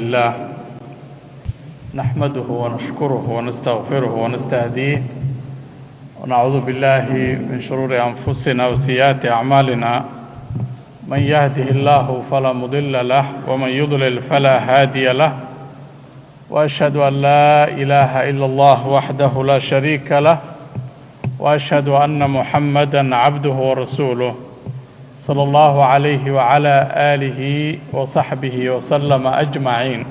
لله نحمده ونشكره ونستغفره ونستهديه، ونعوذ بالله من شرور أنفسنا وسيئات أعمالنا. من يهده الله فلا مضل له، ومن يضلل فلا هادي له. وأشهد أن لا إله إلا الله وحده لا شريك له، وأشهد أن محمدا عبده ورسوله صلى الله عليه وعلى آله وصحبه وسلم أجمعين.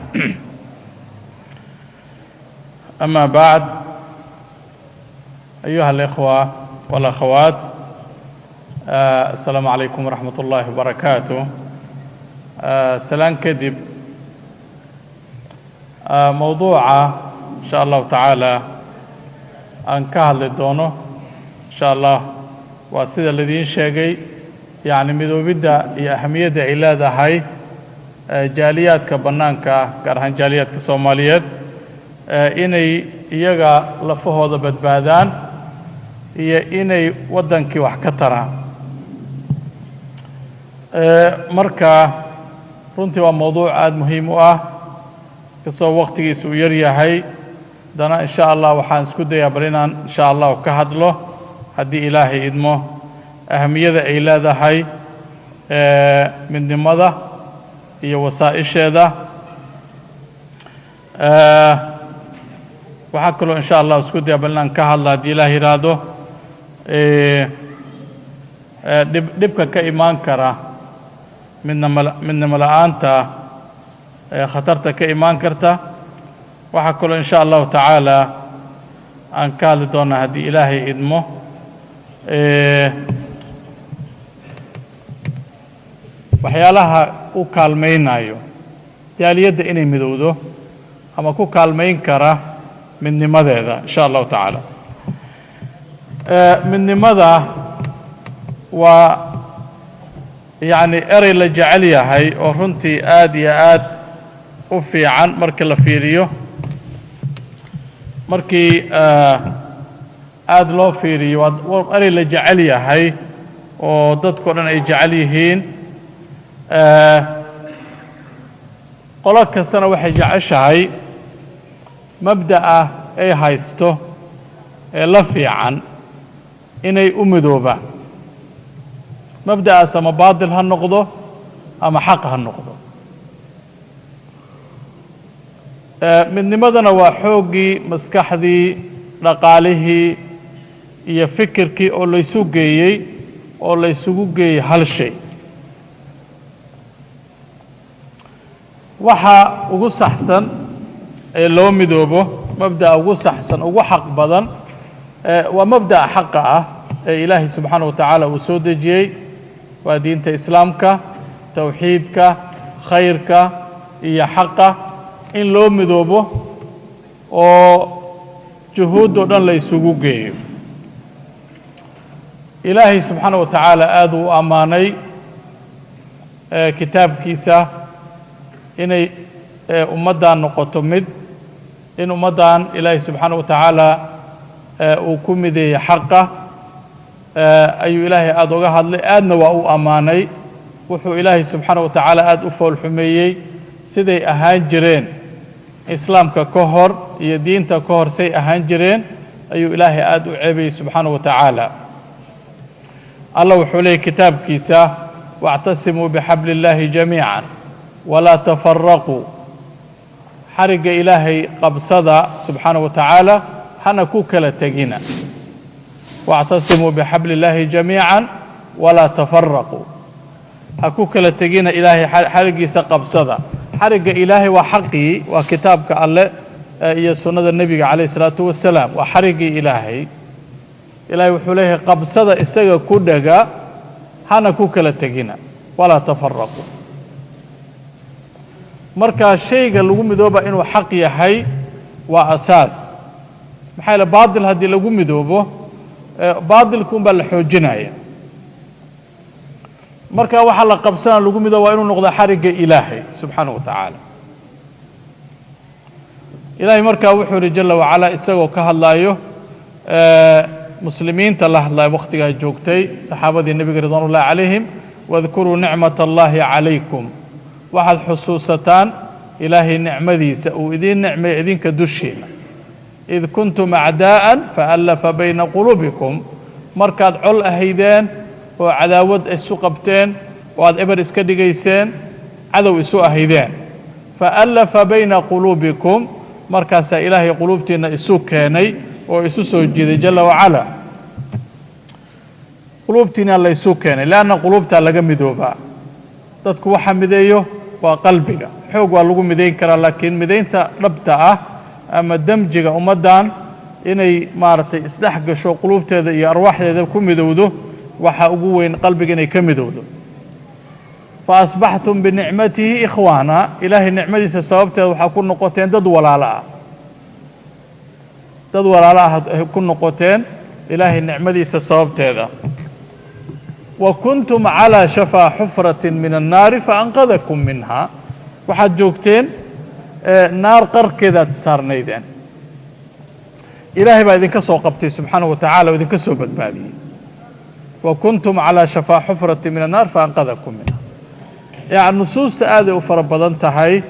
أما بعد، أيها الإخوة والأخوات، السلام عليكم ورحمة الله وبركاته. Salaan kadib، mowduuca إن شاء الله تعالى aan ka hadli doono إن شاء الله waa sida laidiin sheegay، yacni midoobidda iyo ahamiyadda ay leedahay jaaliyaadka bannaanka ah، gaar ahaan jaaliyaadka Soomaaliyeed، inay iyaga lafahooda badbaadaan iyo inay waddankii wax ka taraan. Marka runtii waa mowduuc aada muhiim u ah. Kastoo waqtigiisa uu yar yahay, haddana إن شاء الله waxaan isku dayaa bal inaan إن شاء الله ka hadlo، haddii Ilaahay idmo، ahamiyada ay leedahay midnimada iyo wasaa'isheeda. Waxaa kaloo إن شاء الله isku daya bal inaan ka hadlo، haddii Ilaah yidhaahdo، dhibka ka imaan kara midnimo la'aanta, khatarta ka imaan karta. Waxaa kaloo إن شاء الله تعالى aan ka hadli doonaa، haddii Ilaahay idmo، waxyaalaha u kaalmaynayo jaaliyadda inay midowdo ama ku kaalmayn kara midnimadeeda إن شاء الله تعالى. Midnimada waa yacni erey la jecel yahay oo runtii aad iyo aad u fiican markii la fiiriyo. Markii aad loo fiiriyo, waa erey la jecel yahay oo dadkao dhan ay jecel yihiin. Qolo kastana waxay jeceshahay mabda'a ay haysto ee la fiican inay u midoobaan mabda'aas، ama baadil ha noqdo ama xaq ha noqdo. Midnimadana waa xooggii، maskaxdii، dhaqaalihii iyo fikirkii oo laysu geeyey، oo laysugu geeyey hal shay. Waxa ugu saxsan ee loo midoobo، mabda'a ugu saxsan، ugu xaq badan، waa mabda'a xaqa ah ee Ilaahay subxaanaه wa tacaala uu soo dejiyey، waa diinta Islaamka، towxiidka، khayrka iyo xaqa in loo midoobo oo juhuuddoo dhan la isugu geeyo. Ilaahay subxaanaه wa tacaala aad uu ammaanay kitaabkiisa inay ummaddan noqoto mid، in ummaddan Ilaahay subxaanaه wa tacaala uu ku mideeyey xaqa ayuu Ilaahay aada uga hadlay، aadna waa u ammaanay. Wuxuu Ilaahay subxaanaه wa tacaala aada u foolxumeeyey siday ahaan jireen Islaamka ka hor iyo diinta ka hor say ahaan jireen ayuu Ilaahay aada u ceebayey subxaanaه wa tacaala. Allah wuxuu leeyay kitaabkiisa: واعتصموا بحبل الله جميعا ولا تفرقوا. Xarigga Ilaahay qabsada subxaanaه wa tacaala، hana ku kala tegina. واعتصموا بحبل الله جميعا ولا تفرقوا. Ha ku kala tegina، Ilaahay xariggiisa qabsada. Xarigga Ilaahay waa xaqii، waa kitaabka Alle iyo sunnada Nebiga calayh isalaatu wasalaam، waa xariggii Ilaahay. Ilaahay wuxuu leeyahay: qabsada isaga, ku dhega، hana ku kala tegina. ولا تفرقوا. Marka shayga lagu midooba inuu xaq yahay waa asaas. Maxaa yeele, baadil haddii lagu midoobo، baadilku un baa la xoojinaya. Marka waxaa la qabsana lagu midooba waa inuu noqdo xarigga Ilaahay subxaanaه wa tacaala. Ilaahay markaa wuxuu yidhi جل وعلا، isagoo ka hadlaayo muslimiinta la hadlayo wakhtigaa joogtay، saxaabadii Nebiga رضوان الله عليهم: واذكروا نعمة الله عليكم. Waxaad xusuusataan Ilaahay nicmadiisa uu idiin nicmeeyo idinka dushiina. Id kuntum acdaa'an faallafa bayna quluubikum, markaad col ahaydeen oo cadaawad isu qabteen oo aad eber iska dhigayseen, cadow isu ahaydeen, faallafa bayna quluubikum, markaasaa Ilaahay quluubtiinna isu keenay oo isu soo jiiday jalla wacala. Quluubtiina la isu keenay, leanna quluubtaa laga midoobaa. Dadku waxa mideeyo waa qalbiga. Xoog waa lagu midayn karaa, laakiin midaynta dhabta ah ama damjiga ummaddan inay maaragtay isdhex gasho, quluubteeda iyo arwaaxdeeda ku midowdo, waxaa ugu weyn qalbiga inay ka midowdo. Fa asbaxtum binicmatihi ikhwaana, Ilaahay nicmadiisa sababteeda waxaa ku noqoteen dad walaalo ah, dad walaalo ah ku noqoteen Ilaahay nicmadiisa sababteeda. Wa kuntum calaa shafaa xufratin min annaari faanqadakum minha, waxaad joogteen naar qarkeedaad saarnaydeen, Ilaahay baa idinka soo qabtay subxaanahu wa tacala oo idinka soo badbaadiyey. Wa kuntum calaa shafaa xufratin min annaar faanqadakum minha. Yani nusuusta aaday u fara badan tahay,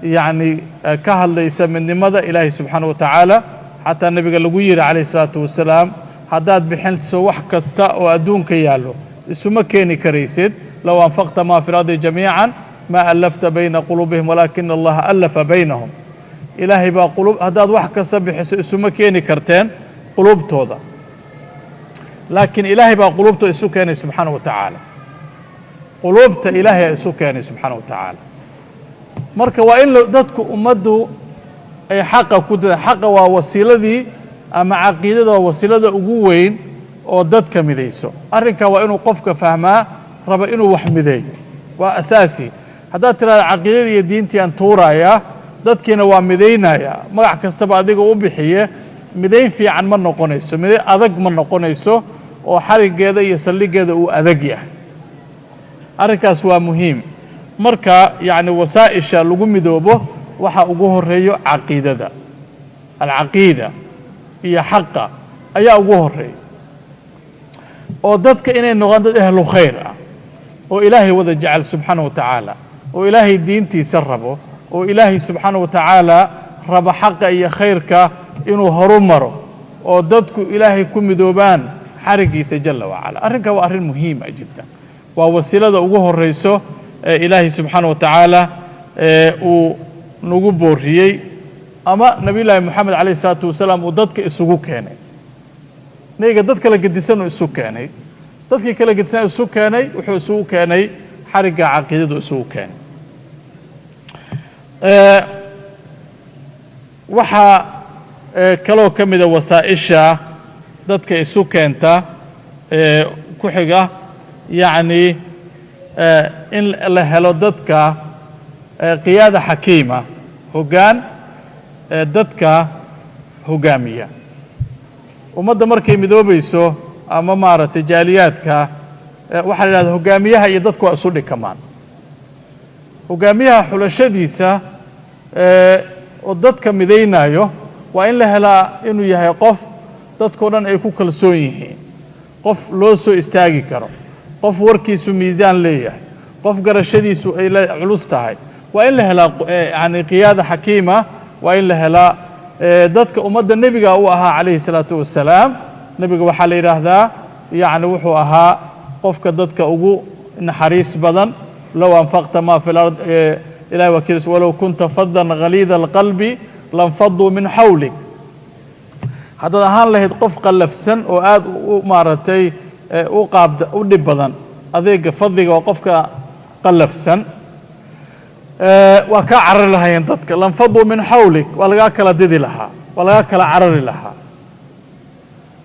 yacni ka hadlaysa midnimada Ilaahay subxaanahu wa tacaala. Xataa Nebiga lagu yidhi calayh isalaatu wasalaam, haddaad bixinso wax kasta oo adduunka yaallo, isuma keeni karaysid. Low anfaqta maa fi lardi jamiica ma allafta bayna quluubihim walaakina Allaha allafa baynahum. Ilaahay baa quluub, haddaad wax kasta bixiso isuma keeni karteen quluubtooda, laakiin Ilaahay baa quluubtooda isu keenay subxaanahu wa tacaala. Quluubta Ilaahay isu keenay subxaanahu wa tacaala. Marka waa in dadku ummaddu ay xaqa ku dada. Xaqa waa wasiiladii ama caqiidada waa wasiilada ugu weyn oo dadka midayso. Arrinkaa waa inuu qofka fahmaa raba inuu wax mideeyo, waa asaasi. Haddaad tidhahda caqiidadii iyo diintii aan tuurayaa, dadkiina waa midaynayaa, magac kastaba adiga u bixiye, midayn fiican ma noqonayso, midayn adag ma noqonayso oo xariggeeda iyo saldhiggeeda uu adag yahay. Arrinkaas waa muhiim. Marka yacni wasaa'isha lagu midoobo waxa ugu horeeyo caqiidada, alcaqiida iyo xaqa ayaa ugu horeeya, oo dadka inay noqdaan dad ahlu khayr ah oo Ilaahay wada jecel subxaanahu wa tacaala, oo Ilaahay diintiisa rabo, oo Ilaahay subxaanahu wa tacaala rabo xaqa iyo khayrka inuu horu maro, oo dadku Ilaahay ku midoobaan xariggiisa jalla wacala. Arrinkaa waa arrin muhiima jiddan, waa wasiilada ugu horeyso ee Ilaahay subxaanahu wa tacaala ee uu nagu booriyey ama Nebiyullaahi Moxamed calayh isalaatu wasalaam uu dadka isugu keenay. Nebiga dad kala gedisan uu isu keenay, dadkii kala gedisan isu keenay, wuxuu isugu keenay xarigga caqiidadu isugu keenay. Waxaa kaloo ka mida wasaa'isha dadka isu keenta ee ku xiga, yacni in la helo dadka qiyaada xakiima, hoggaan dadka hoggaamiya. Ummadda markay midoobayso ama maaragtay jaaliyaadka, waxaa la yidhahda hoggaamiyaha iyo dadku waa isu dhikamaan. Hoggaamiyaha xulashadiisa oo dadka midaynayo waa in la helaa inuu yahay qof dadkao dhan ay ku kalsoon yihiin, qof loo soo istaagi karo, qof warkiisu miisaan leeyahay, qof garashadiisu ay la culus tahay. Waa in la helaa yani qiyaada xakiima waa in la helaa. Dadka ummadda nebiga u ahaa calayhi salaatu wasalaam, nebiga waxaa la yidhaahdaa yacni wuxuu ahaa qofka dadka ugu naxariis badan. Low anfaqta ma fi lard, Ilahi waa kiis, walow kunta fadan ghaliida alqalbi lanfaduu min xawlik. Haddaad ahaan lahayd qof qallafsan oo aad u maaragtay u qaabda u dhib badan, adeega fadliga waa qofka qallafsan, waa kaa carari lahaayeen dadka. Lanfaduu min xawlik, waa lagaa kala didi lahaa, waa lagaa kala carari lahaa.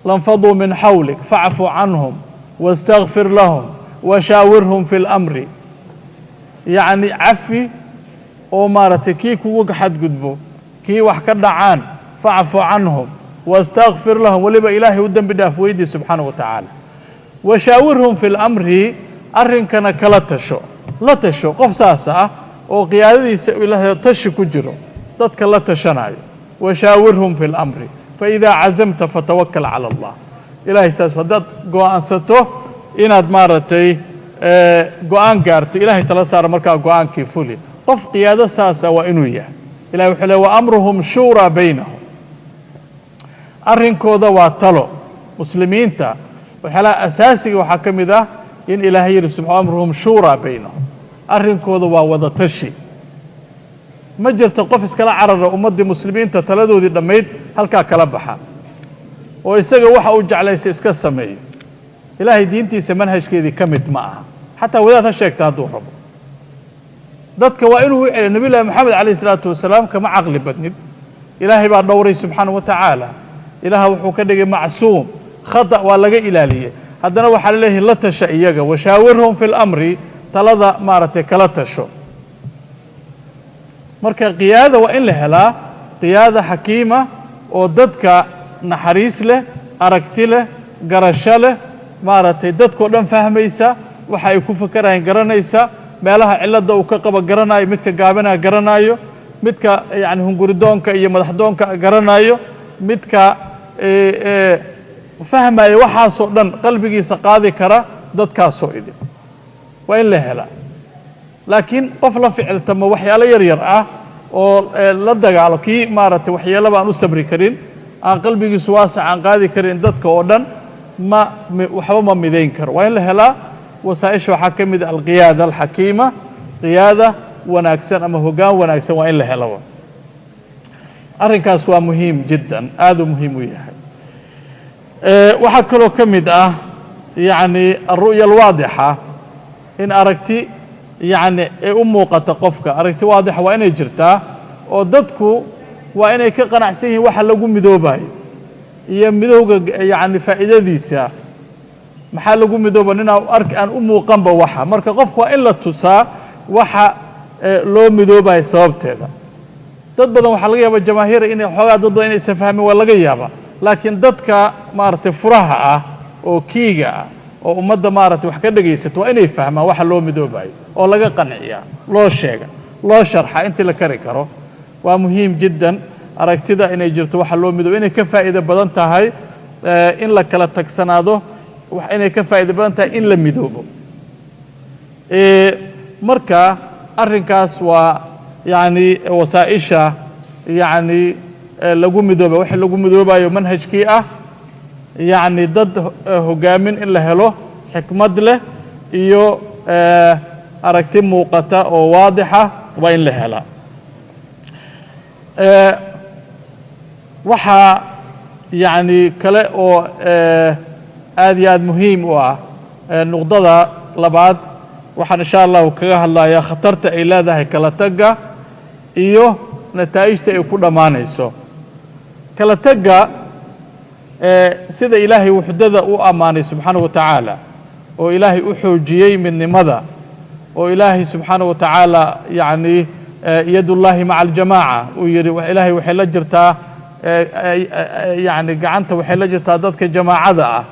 Lanfaduu min xawlik facfu canhum wastakfir lahum washaawirhum fi اlamri. Yacni cafi oo maaragtay kii kugu xadgudbo, kii wax ka dhacaan, facfu canhum wastakfir lahum, weliba Ilaahay u dembi dhaaf weydii subxaanaه wa tacaala. Washaawirhum fi اlamri, arrinkana kala tasho, la tasho. Qof saas ah oo qiyaadadiisa Ilaahay tashi ku jiro, dadka la tashanayo. Washaawirhum fi اlamri faidaa cazamta fatawakal cala Allah. Ilahay saas haddaad go'aansato inaad maaragtay go'aan gaarto, Ilahay tala saara, markaa go'aankii fuli. Qof qiyaado saasa waa inuu yahay. Ilahay wuxuu leey: "Wa amruhum shuuraa baynahum." Arrinkooda waa talo. Muslimiinta waxyaalaha asaasiga waxaa ka mid ah in Ilaahay yidhi subxaa: "Amruhum shuuraa baynahum." Arrinkooda waa wada tashi. Ma jirto qof iskala carara ummaddii muslimiinta taladoodii dhammayd halkaa kala baxa oo isaga waxa uu jeclaystay iska sameeyo. Ilaahay diintiisa manhajkeedii ka mid ma aha, xataa wadaad ha sheegta hadduu rabo. Dadka waa inuu u celiyo. Nabiy Llahi Moxamed calayh isalaatu wasalaam kama caqli badnid. Ilaahay baa dhowray subxaanahu wa tacaala. Ilaah wuxuu ka dhigay macsuum, khata waa laga ilaaliyey. Haddana waxaa la leeyahay: la tasha iyaga, "Washaawirhum fi lamri." Talada maaragtay kala tasho. Marka qiyaada waa in la helaa, qiyaada xakiima oo dadka naxariis leh, aragti leh, garasho leh, maaragtay dadkao dhan fahmaysa, waxa ay ku fakarayaan garanaysa, meelaha cilladda uu ka qaba garanayo, midka gaabinaa garanaayo, midka yacni hunguridoonka iyo madaxdoonka garanayo, midka fahmaya, waxaasoo dhan qalbigiisa qaadi kara. Dadkaasoo idin waa in la helaa. Laakiin qof la ficiltamo waxyaalo yar yar ah oo la dagaalo kii maaragtay waxyeelaba aan u sabri karin, aan qalbigiisu waasac aan qaadi karin dadka oo dhan, ma waxba ma midayn karo. Waa in la helaa. Wasaa'isha waxaa ka mid ah alqiyaada alxakiima, qiyaada wanaagsan ama hoggaan wanaagsan waa in la helo. Arrinkaas waa muhiim jiddan, aad uu muhiim u yahay. Waxaa kaloo ka mid ah yacni alru'ya alwaadixa, in aragti yacni ay u muuqata qofka. Aragti waadixa waa inay jirtaa oo dadku waa inay ka qanacsan yihiin waxa lagu midoobayo iyo midowga yacni faa'iidadiisa. Maxaa lagu midooba ninaa ark aan u muuqanba waxa? Marka qofku waa in la tusaa waxa loo midoobayo sababteeda. Dad badan waxaa laga yaabaa, jamaahiira inay xoogaa dad badan inaysan fahmin waa laga yaabaa, laakiin dadka maaragtay furaha ah oo kiiga ah oo ummadda maaragtay wax ka dhegaysato waa inay fahmaan waxa loo midoobayo oo laga qanciyaa, loo sheega, loo sharxa intii la kari karo. Waa muhiim jiddan aragtida inay jirto waxa loo midoobo, inay ka faa'iido badan tahay in la kala tagsanaado, inay ka faa'iido badan tahay in la midoobo. Marka arrinkaas waa yacni wasaa'isha yacni lagu midooba, waxa lagu midoobayo manhajkii ah, yacni dad hoggaamin in la helo xikmad leh iyo aragti muuqata oo waadixa waa in la helaa. Waxaa yacni kale oo aad iyo aad muhiim u ah, nuqdada labaad waxaan insha Allahu kaga hadlayaa khatarta ay leedahay kala tagga iyo nataa'ijta ay ku dhammaanayso kala tagga. Sida Ilaahay wuxdada u ammaanay subxaanahu wa tacaala oo Ilaahay u xoojiyey midnimada, oo Ilaahay subxaanahu wa tacaala yacni "Yadullaahi maca aljamaaca" uu yidhi, Ilaahay waxay la jirtaa, yacni gacanta waxay la jirtaa dadka jamaacada ah.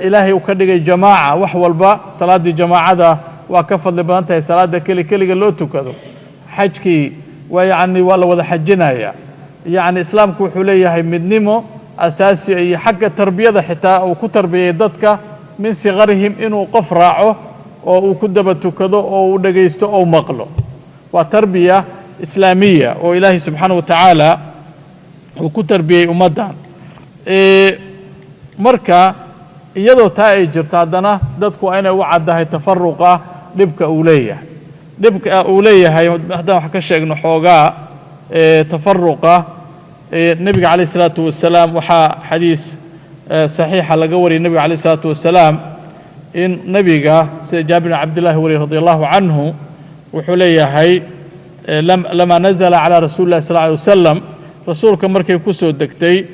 Ilaahay uu ka dhigay jamaaca wax walba. Salaaddii jamaacada waa ka fadli badan tahay salaadda keli keliga loo tukado. Xajkii waa yacni waa la wada xajinaya. Yacni Islaamku wuxuu leeyahay midnimo asaasi iyo xagga tarbiyada xitaa uu ku tarbiyay dadka min sigarihim inuu qof raaco oo uu ku daba tukado oo uu dhegaysto oo maqlo. Waa tarbiya islaamiya oo Ilaahay subxaanahu wa tacaala uu ku tarbiyey ummaddan. Marka iyadoo taa ay jirto, haddana dadku waa inay u caddahay tafaruqa dhibka uu leeyahay. Dhibka uu leeyahay haddaan wax ka sheegno xoogaa tafaruqa, nebiga calayh isalaatu wasalaam waxaa xadiis saxiixa laga wariyay nebiga calayh isalaatu wasalaam in nebiga, sida Jaabir bin Cabdillahi wariyay radi Allahu canhu, wuxuu leeyahay: lama nazala calaa rasuuli llahi sal alay wasalam, rasuulka markay ku soo degtay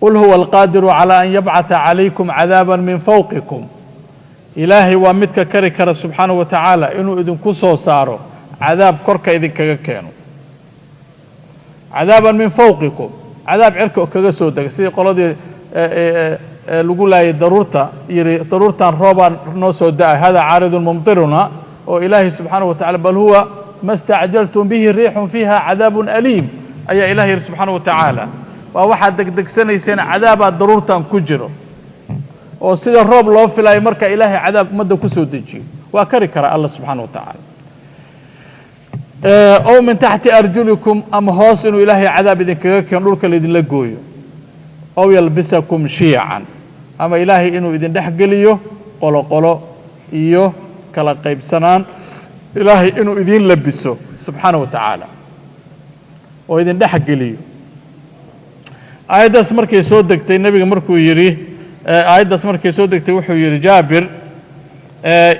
"Qul huwa alqaadiru calaa an yabcatha calaykum cadaaban min fawqikum", Ilaahay waa midka kari kara subxaanahu wa tacaala inuu idinku soo saaro cadaab, korka idinkaga keeno, "cadaaban min fawqikum", cadaab cirka kaga soo dega, sidii qoladii lagu laayay daruurta yidhi daruurtan roobaan noo soo da'ay, "Hada caaridun mumtiruna", oo Ilaahay subxaanahu wa tacala "Bal huwa ma stacjaltum bihi riixun fiiha cadaabun aliim" ayaa Ilahay yidhi subxaanahu wa tacaala. Waa waxaad degdegsanayseen, cadaabaa daruurtan ku jiro oo sida roob loo filayo marka Ilaahay cadaab ummadda ku soo dejiyo. Waa kari karaa Alla subxaana wa tacaala. Ow min taxti arjulikum, ama hoos inuu Ilaahay cadaab idinkaga keeno, dhulka laydinla gooyo. Ow yalbisakum shiican, ama Ilaahay inuu idin dhex geliyo qolo qolo iyo kala qaybsanaan, Ilaahay inuu idiin labiso subxaana wa tacaala oo idin dhex geliyo. Aayaddaas markay soo degtay, nebiga markuu yidhi, aayaddaas markay soo degtay, wuxuu yidhi Jaabir,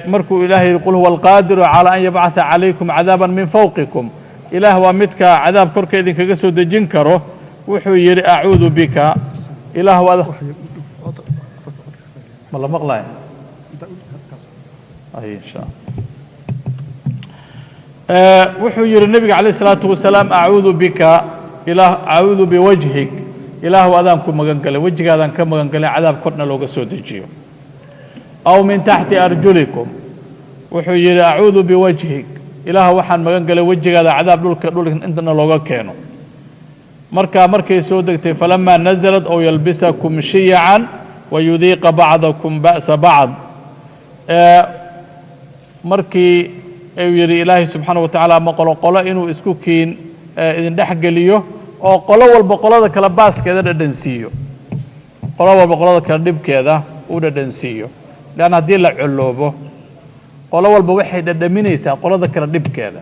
markuu Ilahay yidhi: "Qul huwa alqaadiru calaa an yabcatha calaykum cadaaban min fawqikum", Ilaah waa midka cadaab korka idinkaga soo dejin karo, wuxuu yidhi: "Acuudu bika", Ilaah waad ma la maqlaya? Ay, insha Allah. Wuxuu yidhi nebiga calayh isalaatu wasalaam: "Acuudu bika", Ilaah, "acuudu biwajhik", Ilaahu adaan ku magan galay, wejigaadaan ka magan galay cadaab korna looga soo dejiyo. Aw min taxti arjulikum, wuxuu yidhi: "Acuudu biwajhik", Ilaah waxaan magan galay wejigaada cadaab dhulka dhulka intana looga keeno. Marka markay soo degtay, falamaa naزlat ow yalbisakum shiyacan wayudiiqa bacdakum ba'sa bacd, markii uu yidhi Ilaahay subxaana wa tacaala ama qolo qolo inuu isku kiin idin dhex geliyo oo qolo walba qolada kale baaskeeda dhadhansiiyo, qolo walba qolada kale dhibkeeda u dhadhansiiyo, leanna haddii la coloobo, qolo walba waxay dhadhaminaysaa qolada kale dhibkeeda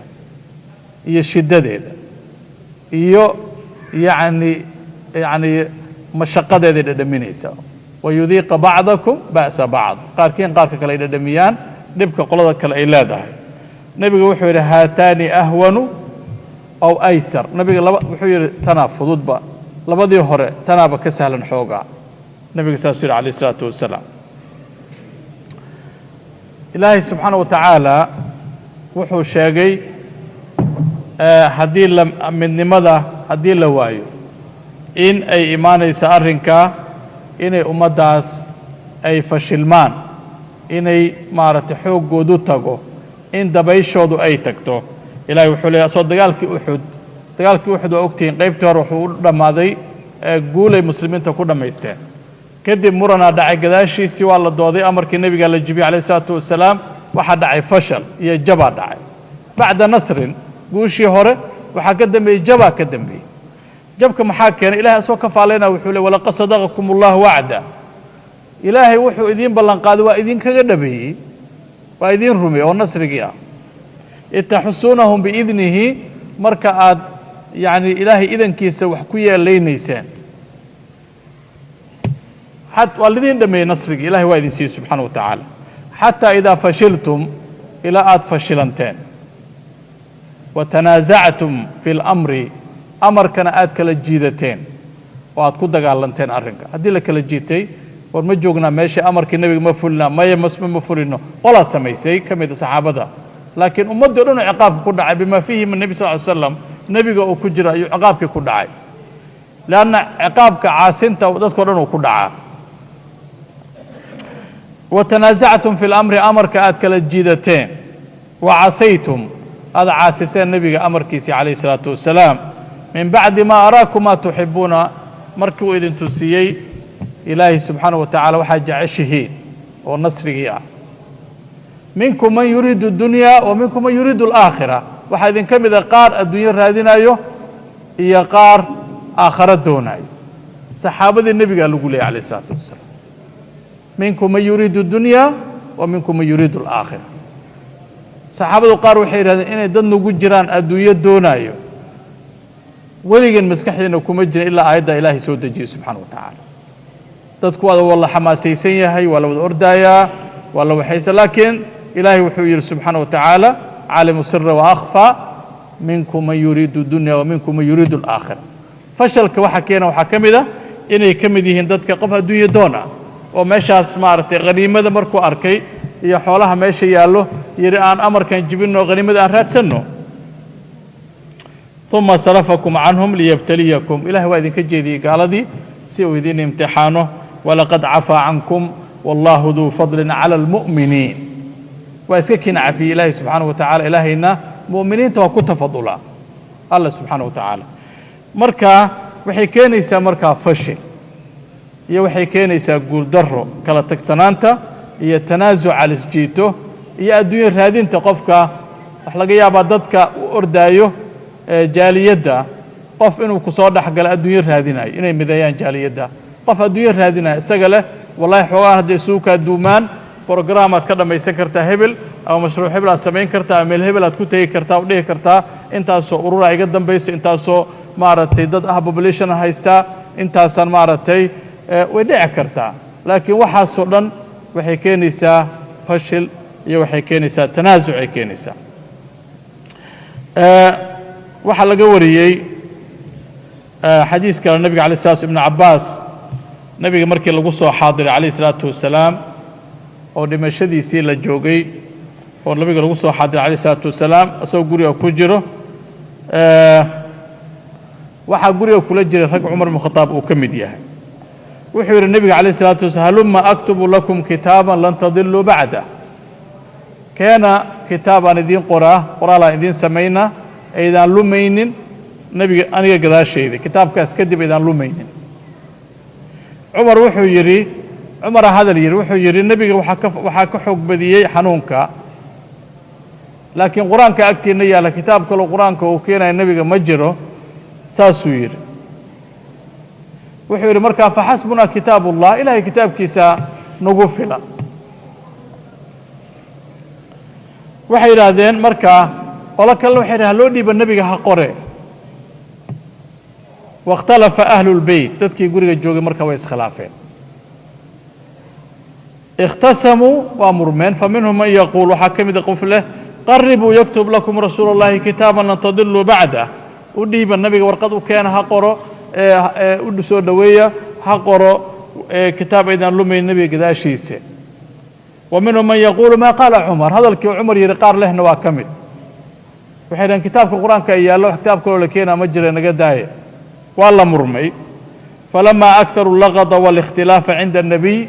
iyo shiddadeeda iyo yacni mashaqadeeday dhadhaminaysaa. Wayudiiqa bacdakum ba'sa bacd, qaarkiin qaarka kale ay dhadhamiyaan dhibka qolada kale ay leedahay. Nebiga wuxuu yidhi: "Haataani ahwanu aw aysar." Nabiga laba wuxuu yidhi: "Tanaa fududba, labadii hore tanaaba ka sahlan xoogaa." Nabiga saasuu yidhi calayh isalaatu wasalaam. Ilaahay subxaana wa tacaala wuxuu sheegay haddii la midnimada haddii la waayo in ay imaanayso arrinkaa, inay ummaddaas ay fashilmaan, inay maaragtay xooggoodu tago, in dabayshoodu ay tagto. Ilahay wuxuu leeyahy soo dagaalkii Uxud, dagaalkii Uxud waa ogtihiin, qaybtii hore wuxuu u dhammaaday guulay muslimiinta ku dhammaysteen. Kadib muranaa dhacay gadaashiisii, waa la dooday, amarkii nebigaa la jibiyey calayh isalaatu wasalaam. Waxaa dhacay fashal iyo jabaa dhacay bacda nasrin. Guushii hore waxaa ka dambeeyey jabaa ka dambeeyey. Jabka maxaa keenay? Ilahay asagoo ka faalaynaa wuxuu le: "Walaqad sadaqakum allahu wacda", Ilaahay wuxuu idiin ballan qaaday waa idinkaga dhabeeyey, waa idiin rumey oo nasrigii ah. "Id taxusuunahum biidnihi", marka aad yacni Ilaahay idankiisa wax ku yeelaynayseen, waa lidiin dhameeyey nasrigii, Ilahay waa idin siiyey subxaana wa tacaala. "Xataa idaa fashiltum", ilaa aad fashilanteen, "watanaasactum fi اlamri", amarkana aad kala jiidateen oo aad ku dagaalanteen arrinka. Haddii la kala jiitay, war ma joognaa meeshii amarkii nebiga, ma fulina, maya masma ma fulino, qolaa samaysay ka mida saxaabada, laakiin ummaddii o dhan uu ciqaabka ku dhacay, bima fiihim nebi sal ly slam, nebiga uu ku jira ayuu ciqaabkii ku dhacay, leanna ciqaabka caasinta dadka o dhan uu ku dhacaa. "Watanaasactum fi lamri", amarka aad kala jiidateen, "wa casaytum", aad caasiseen nebiga amarkiisii calayh isalaatu wasalaam, "min bacdi maa araakum maa tuxibuuna", markii uu idin tusiyey Ilaahay subxaanaه wa tacala waxaad jeceshihiin oo nasrigii ah. "Minkum man yuriidu اdunya wa minkum man yuriidu اlaakhira", waxaa idinka mida qaar adduunyo raadinayo iyo qaar aakharo doonayo. Saxaabadii nebigaa lagu leeyay calayh isalaatu wasalaam: "Minkum man yuriidu اdunya wa minkum man yuriidu اlaakhira". Saxaabadu qaar waxay yidhahdeen inay dad nagu jiraan adduunyo doonaayo weligeen maskaxdeena kuma jirin ilaa aayaddaa Ilaahay soo dejiyey subxaana wa tacaala. Dadku waa la xamaasaysan yahay, waa la wada ordaayaa, waa la waxaysa, laakiin Ilaahay wuxuu yidhi subxaana wa tacaala, caalimu sira wa akhfaa: "Minkum man yuriidu dunya wa minkum man yuriidu alaakhira". Fashalka waxa keena waxaa ka mid a inay ka mid yihiin dadka qof adduunyo doon ah oo meeshaas maaragtay khaniimada markuu arkay iyo xoolaha meesha yaallo yidhi: "Aan amarkan jibinno, khaniimada aan raadsanno." "Uma sarafakum canhum liyabtaliyakum", Ilahay waa idinka jeediyey gaaladii si uu idin imtixaano. "Walaqad cafaa cankum wallahu duu fadlin cala almu'miniin". Waa iska kiin cafiyey Ilaahay subxaanaه wa tacala. Ilaahayna mu'miniinta waa ku tafadulaa Alla subxaanaه wa tacaala. Marka waxay keenaysaa markaa fashil iyo waxay keenaysaa guuldaro, kala tagsanaanta iyo tanaasuca lisjiito iyo adduunyo raadinta qofka. Waxa laga yaabaa dadka u ordaayo jaaliyadda qof inuu ku soo dhex galo adduunyo raadinayo, inay mideeyaan jaaliyadda. Qof adduunyo raadinayo isaga leh, wallahi xoogaan hadday isugu kaa duumaan, program aad ka dhammaysan kartaa hebel, ama mashruuc hebel aad samayn kartaa, ama meel hebel aad ku tegi kartaa, u dhihi kartaa intaasoo urura iga dambayso, intaasoo maaragtay dad ah population haystaa, intaasaan maaragtay. Way dhici kartaa, laakiin waxaasoo dhan waxay keenaysaa fashil iyo waxay keenaysaa tanaasuc ay keenaysaa. Waxaa laga wariyey xadiis kale nabiga alay slat, ibnu Cabbaas, nabiga markii lagu soo xaadiray calayh isalaatu wasalaam oo dhimashadiisii la joogay, oo nabiga lagu soo xaadiray calayh isalaatu wasalaam isagoo guriga ku jiro, waxaa guriga kula jiray rag Cumar ibn Khataab uu ka mid yahay. Wuxuu yidhi nebiga calayh isalaatu wasalaam: "Halumma aktubu lakum kitaaban lan tadiluu bacdah." Keena kitaabaan idiin qoraa, qoraalaan idiin samaynaa aydaan lumaynin nebiga aniga gadaashayda, kitaabkaas kadib aydaan lumaynin. Cumar wuxuu yidhi, Cumara hadal yidhi, wuxuu yidhi: "Nebiga waxaa ka xoog badiyey xanuunka, laakiin Qur-aanka agtiinna yaalla, kitaab kaloo Qur-aanka uu keenaya nebiga ma jiro." Saasuu yidhi. Wuxuu yidhi markaa: "Faxasbunaa kitaab ullah, Ilahay kitaabkiisa nagu filan." Waxay yidhaahdeen markaa qolo kalena, waxay yidhahdeen: "Loo dhiiba nebiga, ha qore." Wakhtalafa ahlu lbeyt, dadkii guriga joogay markaa way iskhilaafeen. Ikhtasamuu, waa murmeen. Faminhum man yaquul, waxaa ka mida qof leh: "Qaribuu yaktub lakum rasuulu اllahi kitaaban lan tadiluu bacdah." U dhiiba nabiga, warqad u keena, ha qoro, u soo dhoweeya, ha qoro kitaab aydaan lumayn nebiga gadaashiisa. Wa minhum man yaquulu maa qaala Cumar, hadalkii Cumar yidhi qaar lehna waa ka mid. Waxay dhaheen: "Kitaabka Qur-aanka ay yaallo, kitaab kaloo la keenaa ma jira, naga daaya." Waa la murmay. Falamaa akharu lagada wاlikhtilaafa cinda الnabiy,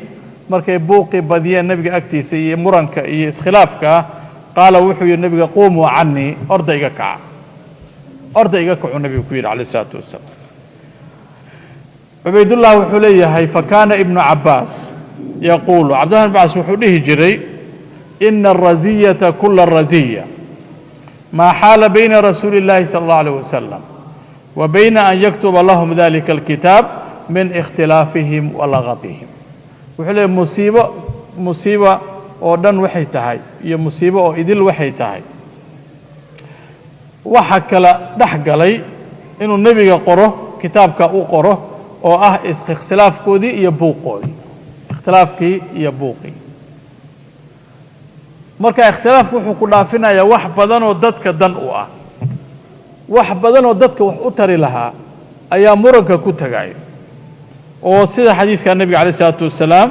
markay buuqii badiyeen nebiga agtiisa iyo muranka iyo iskhilaafka, qaala, wuxuu yidhi nebiga: "Quumuu canii, orda iga kaca, orda iga kacuu," nebigu ku yidhi calayh isalaatu wasalaam. Cubaydullah wuxuu leeyahay: fakaana ibnu Cabbaas yaquulu, Cabdullah ibn Cabbaas wuxuu dhihi jiray: "Ina araziyata kula raziya maa xaala bayna rasuuli اllahi sala اllahu alayh wasalam wa bayna an yaktuba lahum dalika alkitaab min ikhtilaafihim wa lagatihim." Wuxuu leeyahy: musiibo, musiiba oo dhan waxay tahay iyo musiibo oo idil waxay tahay waxa kala dhex galay inuu nebiga qoro kitaabka u qoro, oo ah ikhtilaafkoodii iyo buuqoodii, ikhtilaafkii iyo buuqii. Marka ikhtilaafku wuxuu ku dhaafinayaa wax badan oo dadka dan u ah, wax badan oo dadka wax u tari lahaa ayaa muranka ku tagayo, oo sida xadiiska nebiga calayh isalaatu wasalaam,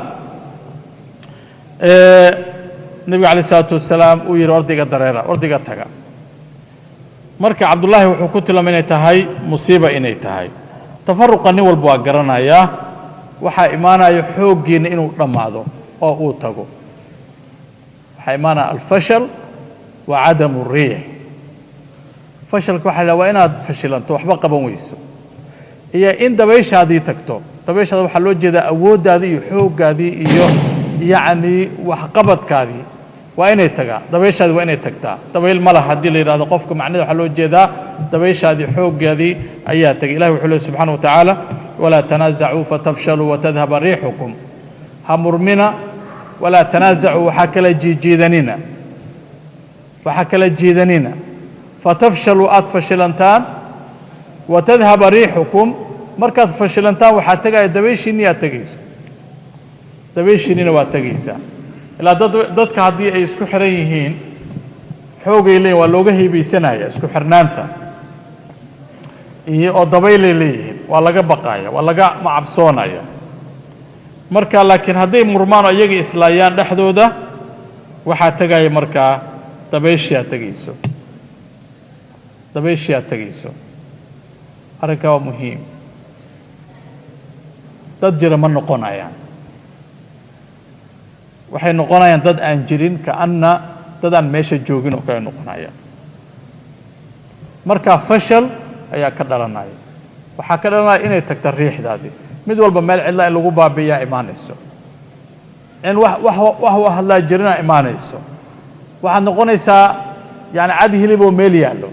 nebiga calayh isalaatu wasalaam uu yidhi: "Ordayga dareera, ordayga taga." Marka Cabdullaahi wuxuu ku tilmaamay inay tahay musiiba, inay tahay tafaruqa. Nin walba waa garanayaa, waxaa imaanaya xooggiinna inuu dhammaado oo uu tago. Waxaa imaanaya alfashal wa cadamu riix. Fashalka waxa la waa inaad fashilanto, waxba qaban weyso, iyo in dabayshaadii tagto. Dabayshaada waxaa loo jeedaa awooddaadii iyo xooggaadii iyo yacni waxqabadkaadii waa inay tagaa. Dabayshaadii waa inay tagtaa. Dabayl ma laha haddii la yidhahdo qofka, macnaheeda waxaa loo jeedaa dabayshaadii, xooggaadii ayaa tegay. Ilahi wuxuu leey subxana wa tacaala: "Walaa tanaasacuu fatafshaluu watadhaba riixukum." Ha murmina. Walaa tanaasacuu, waxaa kala jiijiidanina, waxaa kala jiidanina, fatafshaluu, aad fashilantaan, watadhaba riixukum. Markaad fashilantaan waxaa tegaya dabayshiinni, aad tegayso dabayshiinnina waa tegaysaa. Ilaa dad dadka haddii ay isku xiran yihiin xoogay leeyihin, waa looga heybaysanaya isku xirnaanta iyo oo dabaylay leeyihiin, waa laga baqaya, waa laga macabsoonaya. Marka laakiin hadday murmaan oo iyaga islaayaan dhexdooda, waxaa tegaya markaa dabayshiyaa tegayso, dabayshiyaa tegayso. Arrinkaa waa muhiim. Dad jira ma noqonayaan, waxay noqonayaan dad aan jirin, kaanna dad aan meesha joogin oo kale noqonayaan. Marka fashal ayaa ka dhalanaya, waxaa ka dhalanaya inay tagta riixdaadii, mid walba meel cidla in lagu baabi'iyaa imaanayso, in wax wax wax hadlaa jirinaa imaanayso. Waxaad noqonaysaa yani cad hiliboo meel yaallo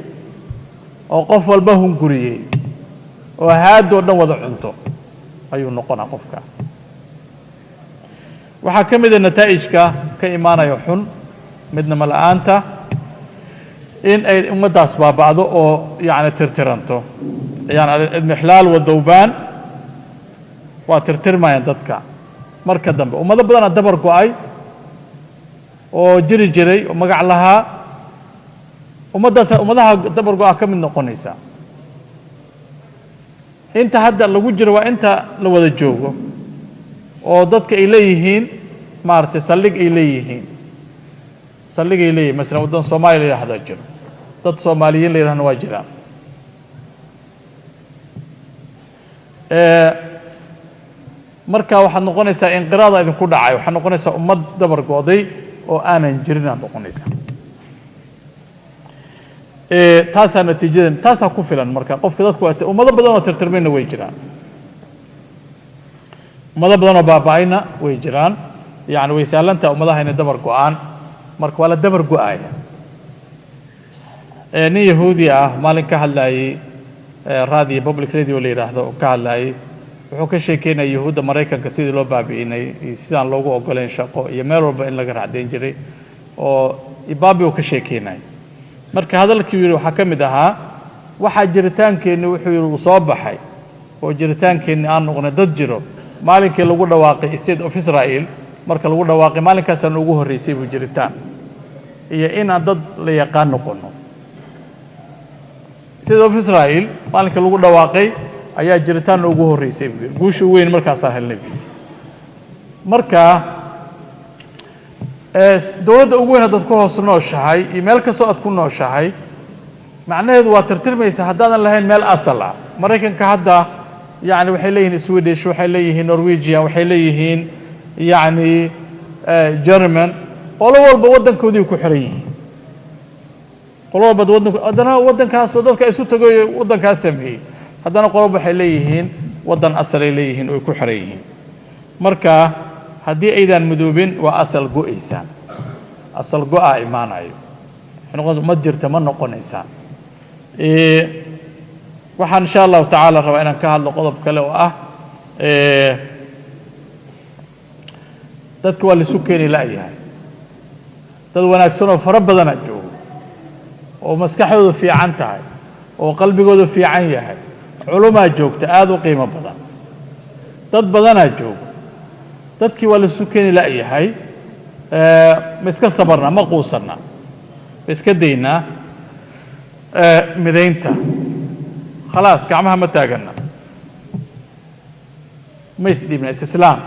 oo qof walba hunguriyey oo haadoo dhan wada cunto ayuu noqonaa qofka. Waxaa ka mida nataa'ijka ka imaanaya xun midnimo la'aanta in ay ummaddaas baaba'do oo yacni tirtiranto, yani الإضمحلال والذوبان, waa tirtirmayaan dadka marka dambe. Ummado badanaa dabar go'ay oo jiri jiray oo magac lahaa, ummaddaas ummadaha dabar go'a ka mid noqonaysa. Inta hadda lagu jiro waa inta la wada joogo oo dadka ay leeyihiin maaragtay saldhig ay leeyihiin, saldhig ay leeyihin. Masalan, waddan Soomaaliya la yidhahdaa jiro, dad Soomaaliyiin la yidhahdana waa jiraan. Marka waxaad noqonaysaa inqiraada idinku dhacay, waxaad noqonaysaa ummad dabar go'day oo aanan jirin aad noqonaysaa. Taasaa natiijadan, taasaa ku filan. Marka qofka dadku waa ummado badan oo tirtirmayna way jiraan, ummado badan oo baaba'ayna way jiraan. Yani way sahlantaha ummadaha inay dabar go'aan. Marka waa la dabar go'aya. Nin Yahuudi ah maalin ka hadlayay radio, public radio la yidhaahdo ka hadlayay, wuxuu ka sheekeynaya Yahuudda Maraykanka sidii loo baabi'inay iyo sidaan loogu ogoleyn shaqo iyo meel walba in laga racdayn jiray oo baabi uu ka sheekeynaya. Marka hadalkii yidhi waxaa ka mid ahaa, waxaa jiritaankeenni, wuxuu yidhi, uu soo baxay oo jiritaankeenni aan noqnay dad jiro maalinkii lagu dhawaaqay State of Israel. Marka lagu dhawaaqay maalinkaasaan ugu horreysay buu jiritaan iyo inaan dad la yaqaan noqono. State of Israel maalinkii lagu dhawaaqay ayaa jiritaan ugu horreysay buu yidhi, guusha weyn markaasaan helnay buu yidhi. Marka dowladda ugu weyn haddaad ku hoos nooshahay iyo meel kastoo aad ku nooshahay, macnaheedu waa tirtirmaysa haddaadan lahayn meel asal ah. Maraykanka hadda yani waxay leeyihiin Swedish, waxay leeyihiin Norwegian, waxay leeyihiin yacni German. Qolo walba waddankoodii ku xiran yihiin, qolo walba waddanko haddana waddankaas dadka isu tagoy waddankaas sameeyey, haddana qoloba waxay leeyihiin waddan asalay leeyihiin oo ay ku xiran yihiin. Marka haddii aydan midoobin waa asal go'aysaan, asal go'aa imaanayo, waxay noqon ummad jirta ma noqonaysaan. Waxaan insha Allahu tacaala rabaa inaan ka hadlo qodob kale oo ah dadka waa laisu keeni la'yahay. Dad wanaagsan oo fara badanaa joogo oo maskaxdoodu fiican tahay oo qalbigoodu fiican yahay, culumaa joogta aada u qiimo badan, dad badanaa joogo. Dadkii waa laisu keeni la'yahay. Ma iska sabarnaa? Ma quusannaa? Ma iska daynaa midaynta? Khalaas, gacmaha ma taagana? Ma isdhiibna? Istislaam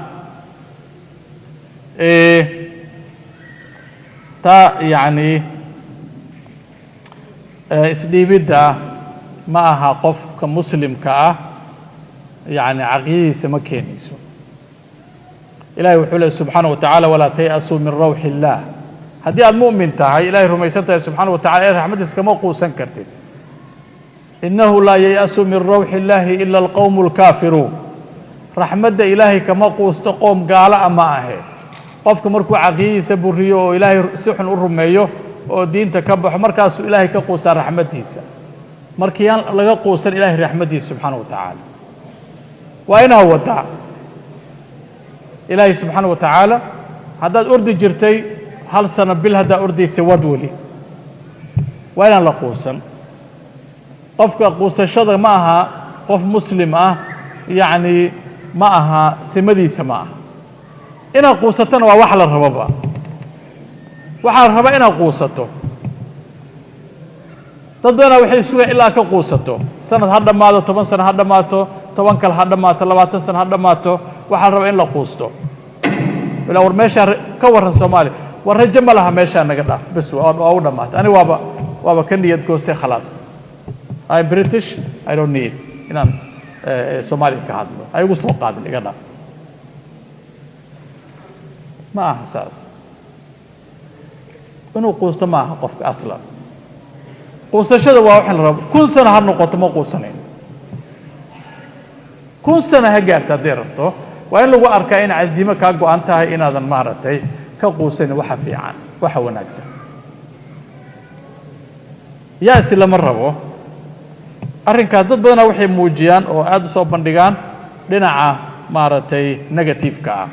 taa yacni isdhiibidda ma aha. Qofka muslimka ah yacni caqiidadiisa ma keenayso. Ilahay wuxuu leey subxaana wa tacaala: ولا تيأسوا من روح الله. Haddii aad mu'min tahay, Ilahay rumaysan tahay subxaana wa tacala, ilahay raxmaddiisa kama quusan kartid. إنه لا ييأس من روح الله إلا القوم الكافرون. Raxmadda Ilaahay kama quusto qoom gaalo a ma ahe. Qofka markuu caqiidadiisa buriyo oo Ilaahay si xun u rumeeyo oo diinta ka baxo, markaasuu Ilaahay ka quustaa raxmaddiisa. Markii aan laga quusan Ilaahay raxmaddiisa subxaana wa tacaala, waa inaa wadaa Ilaahay subxaana wa tacaala. Haddaad ordi jirtay hal sano bil, haddaad ordaysay, wad weli. Waa inaan la quusan. Qofka quusashada ma aha qof muslim ah, yacni ma aha, simadiisa ma aha. Inaad quusatona waa wax la rababa, waxaa la rabaa inaad quusato. Dad badanaa waxay sugayaan ilaa ka quusato, sanad ha dhammaado, 10 sano ha dhammaato, 10 kale ha dhammaato, 20 sano ha dhammaato. Waxaa la rabaa in la quusto ilaa war meeshaa ka warran Soomaaliya, war rajo ma laha, meeshaa naga dhaaf, bes waa u dhammaatay. Ani waaba ka niyad goostay, khalaas. I'm British, I don't need inaan Soomaaliya ka hadlo, ha igu soo qaadin, iga dhaaf. Ma aha saas. Inuu quusto ma aha qofka aslan. Quusashada waa waxa la rabo. 1000 sano ha noqoto, ma quusanayn. 1000 sano ha gaarto hadday rabto. Waa in lagu arkaa in casiimo kaa go'an tahay, inaadan maaragtay ka quusanin waxa fiican, waxa wanaagsan. Ya-si lama rabo arrinkaas. Dad badanaa waxay muujiyaan oo aad u soo bandhigaan dhinaca maaragtay negative-ka ah,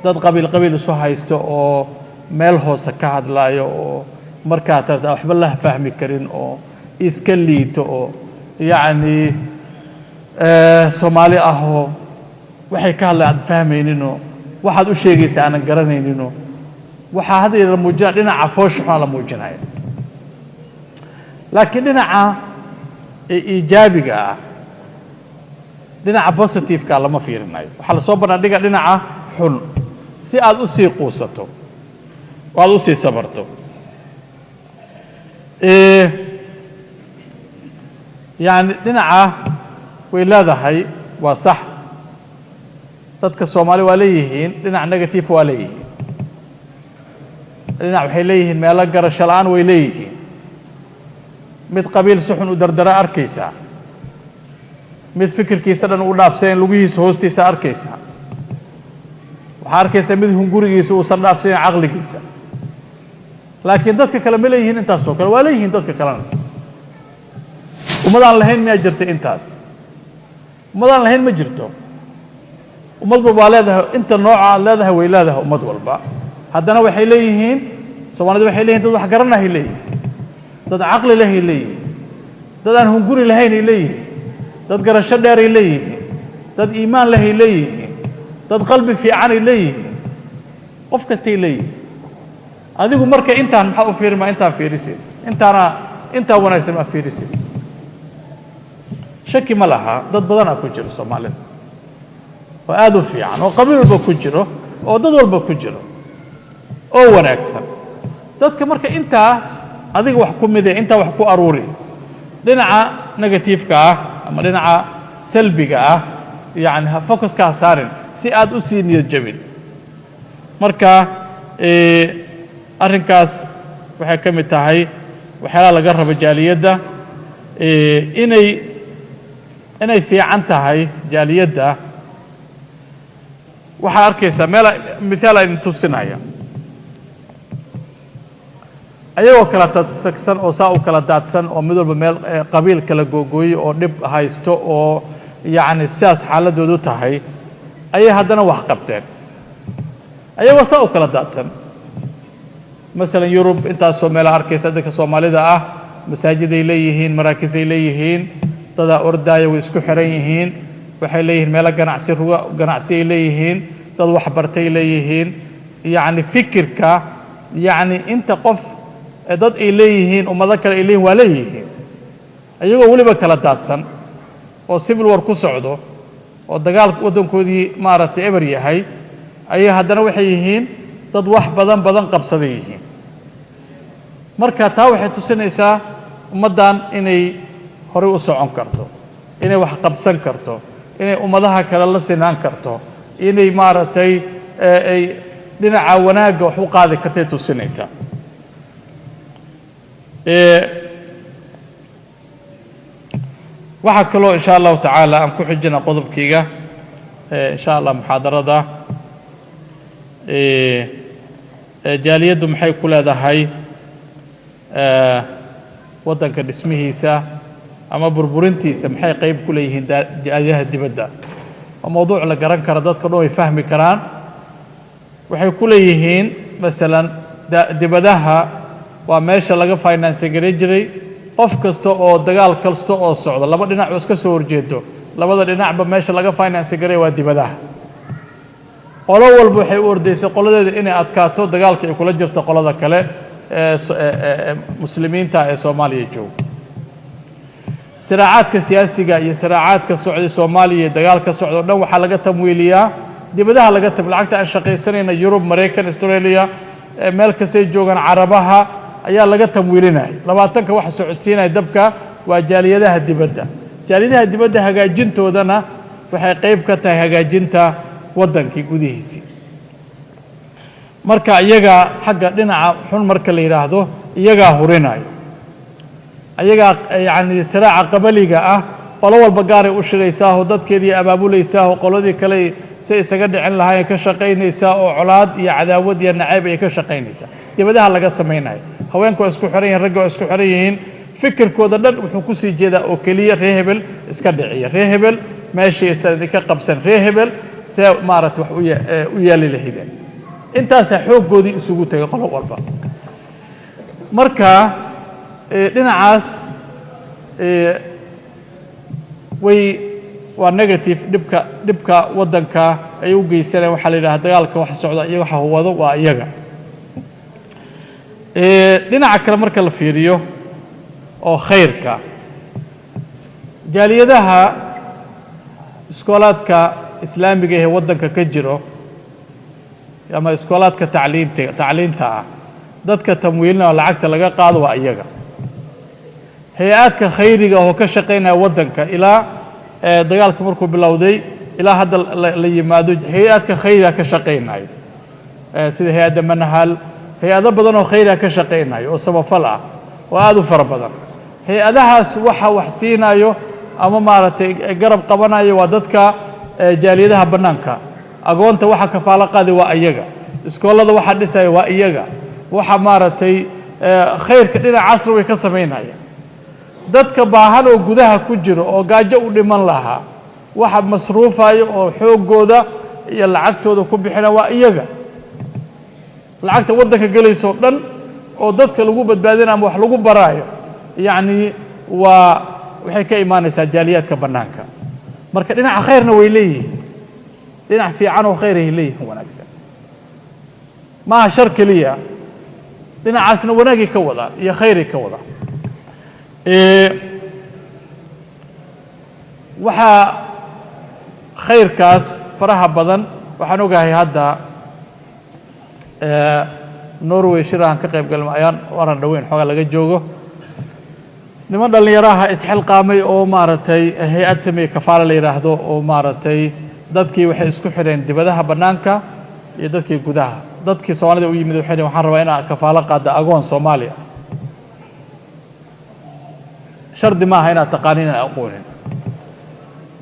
dad qabiil qabiil isu haysto oo meel hoose ka hadlaayo oo markaa tarta waxba la fahmi karin oo iska liito oo yacni Soomaali ahoo waxay ka hadlayaan aad fahmayninoo waxaad u sheegaysa aanan garanayninoo. Waxaa hadda la muujinaya dhinaca foosha xunaa la muujinaya, laakiin dhinaca iijaabiga ah, dhinaca positive-ka lama fiirinayo. Waxaa lasoo bandhiga dhinaca xun si aad u sii quusato oo aad u sii sabarto. Yacni dhinaca way leedahay, waa sax, dadka Soomaali waa leeyihiin dhinac negative, waa leeyihiin dhinac, waxay leeyihiin meelo garasho la'aan way leeyihiin. Mid qabiil si xun u dardara arkaysaa, mid fikirkiisa dhan u dhaafsayn lugihiisa hoostiisa arkaysaa, waxaa arkaysaa mid hungurigiisa uusan dhaafsayn caqligiisa. Laakiin dadka kale ma leeyihiin intaas oo kale? Waa leeyihiin dadka kalena. Ummadaan lahayn miyaa jirta intaas? Ummadaan lahayn ma jirto. Ummad walba waa leedahay inta nooca aad leedahay, way leedahay ummad walba. Haddana waxay leeyihiin, Soomaalida waxay leeyihin dad wax garanahay leeyihin, dad caqli lehay leeyihiin, dad aan hunguri lahaynay leeyihiin, dad garasho dheeray leeyihiin, dad iimaan lehay leeyihiin, dad qalbi fiicanay leeyihiin, qof kastay leeyihiin. Adigu marka intaan maxaa u fiirin? Ma intaan fiirisin? Intaana intaa wanaagsan ma fiirisin? Shaki ma laha, dad badanaa ku jiro Soomaalida oo aad u fiican oo qabiil walba ku jiro oo dad walba ku jiro oo wanaagsan. Dadka marka intaas adiga wax ku mide, intaa wax ku aruuri, dhinaca negative-ka ah ama dhinaca salbiga ah yacni focus-ka ha saarin si aad u sii niyad jabin. Marka arrinkaas waxay ka mid tahay waxyaalaha laga rabo jaaliyadda inay fiican tahay jaaliyadda. Waxaa arkaysaa meel mithaal aynu tusinaya, ayagoo kala tagsan oo saa u kala daadsan oo mid walba meel qabiil kala googooyey oo dhib haysto oo yacni sidaas xaaladoodu tahay, ayay haddana wax qabteen ayagoo saa u kala daadsan. Masalan Yurub intaasoo meela arkaysa dadka Soomaalida ah, masaajiday leeyihiin, maraakisay leeyihiin, dadaa ordaaya, way isku xiran yihiin, waxay leeyihiin meelo ganacsi, ruga ganacsi ay leeyihiin, dad waxbartay leeyihiin. Yacni fikirka, yacni inta qof dad ay leeyihiin, ummado kale ay leeyihin, waa leeyihiin, ayagoo weliba kala daadsan oo civil war ku socdo oo dagaal waddankoodii maaragtay eber yahay, ayay haddana waxay yihiin dad wax badan badan qabsaday yihiin. Marka taa waxay tusinaysaa ummaddan inay horey u socon karto, inay wax qabsan karto, inay ummadaha kale la sinaan karto, inay maaragtay ay dhinaca wanaagga wax u qaadi kartay tusinaysaa. Waxaa kaloo insha Allahu tacaala aan ku xijina qodobkayga insha Allah muxaadarada, jaaliyaddu maxay ku leedahay waddanka dhismihiisa ama burburintiisa? Maxay qayb ku leeyihiin jaaliyadaha dibadda? Waa mowduuc la garan karo, dadka dhan way fahmi karaan. Waxay ku leeyihiin masalan dibadaha waa meesha laga finance garan jiray qof kasta oo dagaal kasta oo socdo, laba dhinac oo iska soo horjeedo, labada dhinacba meesha laga finance garay waa dibadaha. Qolo walba waxay u ordaysay qoladeeda inay adkaato dagaalka ay kula jirto qolada kale ee muslimiinta ee Soomaaliya jooga. Siraacaadka siyaasiga iyo siraacaadka socday Soomaaliya iyo dagaalka socda o dhan waxaa laga tamwiiliyaa dibadaha laga tam lacagta aan shaqaysanayna Yurub, Maraykan, Australia, meel kastay joogaan Carabaha ayaa laga tamwiilinaya. 20-ka waxa socodsiinaya dabka waa jaaliyadaha dibadda. Jaaliyadaha dibadda hagaajintoodana waxay qayb ka tahay hagaajinta waddankii gudihiisii. Marka iyagaa xagga dhinaca xun marka la yidhaahdo, iyagaa hurinayo, ayagaa yacni siraaca qabaliga ah qolo walba gaaray u shiraysaahoo dadkeedii abaabulaysaahoo qoladii kale say isaga dhicin lahaayeen ka shaqaynaysaa oo colaad iyo cadaawad iyo nacayb ay ka shaqaynaysaa. Dibadaha laga samaynayo, haweenku waa isku xiran yihiin, ragga waa isku xiran yihiin. Fikirkooda dhan wuxuu ku sii jeedaa oo keliya ree hebel iska dhiciya, ree hebel meeshaysan idinka qabsan, ree hebel see maaragtay wax u yeeli lahideen. Intaasaa xooggoodii isugu tegay qolo walba. Marka dhinacaas way waa negative. Dhibka waddanka ay u geysanayaan waxaa la yidhaha dagaalka waxa socda iyo waxa wado waa iyaga. Dhinaca kale marka la fiiriyo oo khayrka, jaaliyadaha iskoolaadka islaamiga ee waddanka ka jiro ama iskoolaadka tacliinta ah, dadka tamwiilina oo lacagta laga qaado waa iyaga. Hay-aadka khayriga oo ka shaqaynaya waddanka ilaa dagaalka markuu bilowday ilaa hadda la yimaado, hay-aadka khayriga ka shaqaynayo, sida hay-adda Manhal, hay-ado badan oo khayriga ka shaqaynayo oo samafal ah oo aad u fara badan. Hay-adahaas waxa wax siinayo ama maaragtay garab qabanayo waa dadka jaaliyadaha bannaanka. Agoonta waxa kafaalo qaaday waa iyaga, iskoolada waxa dhisaya waa iyaga, waxa maaragtay khayrka dhinacaasna way ka samaynayaan. Dadka baahan oo gudaha ku jiro oo gaajo u dhiman lahaa waxa masruufayo oo xooggooda iyo lacagtooda ku bixina waa iyaga. Lacagta waddanka gelayso o dhan oo dadka lagu badbaadina ama wax lagu baraayo, yacni waa waxay ka imaanaysaa jaaliyaadka bannaanka. Marka dhinaca khayrna way leeyihiin, dhinac fiican oo khayr ay leeyihiin, wanaagsan maaha shar keliya. Dhinacaasna wanaagay ka wadaan iyo khayray ka wadaan. Waxaa khayrkaas faraha badan, waxaan ogahay hadda Norway shirahan ka qayb galma ayaan waran dhoweyn xoogaa laga joogo, niman dhallinyaraha isxilqaamay oo maaragtay hay-ad sameeyey Kafaala la yidhaahdo, oo maaragtay dadkii waxay isku xidheen dibadaha bannaanka iyo dadkii gudaha. Dadkii Soomaalida u yimid waxay dhaheen, "Waxaan rabaa inaan kafaalo qaadda agoon Soomaaliya. Shardi maaha inaad taqaanin, inaad aqoonin,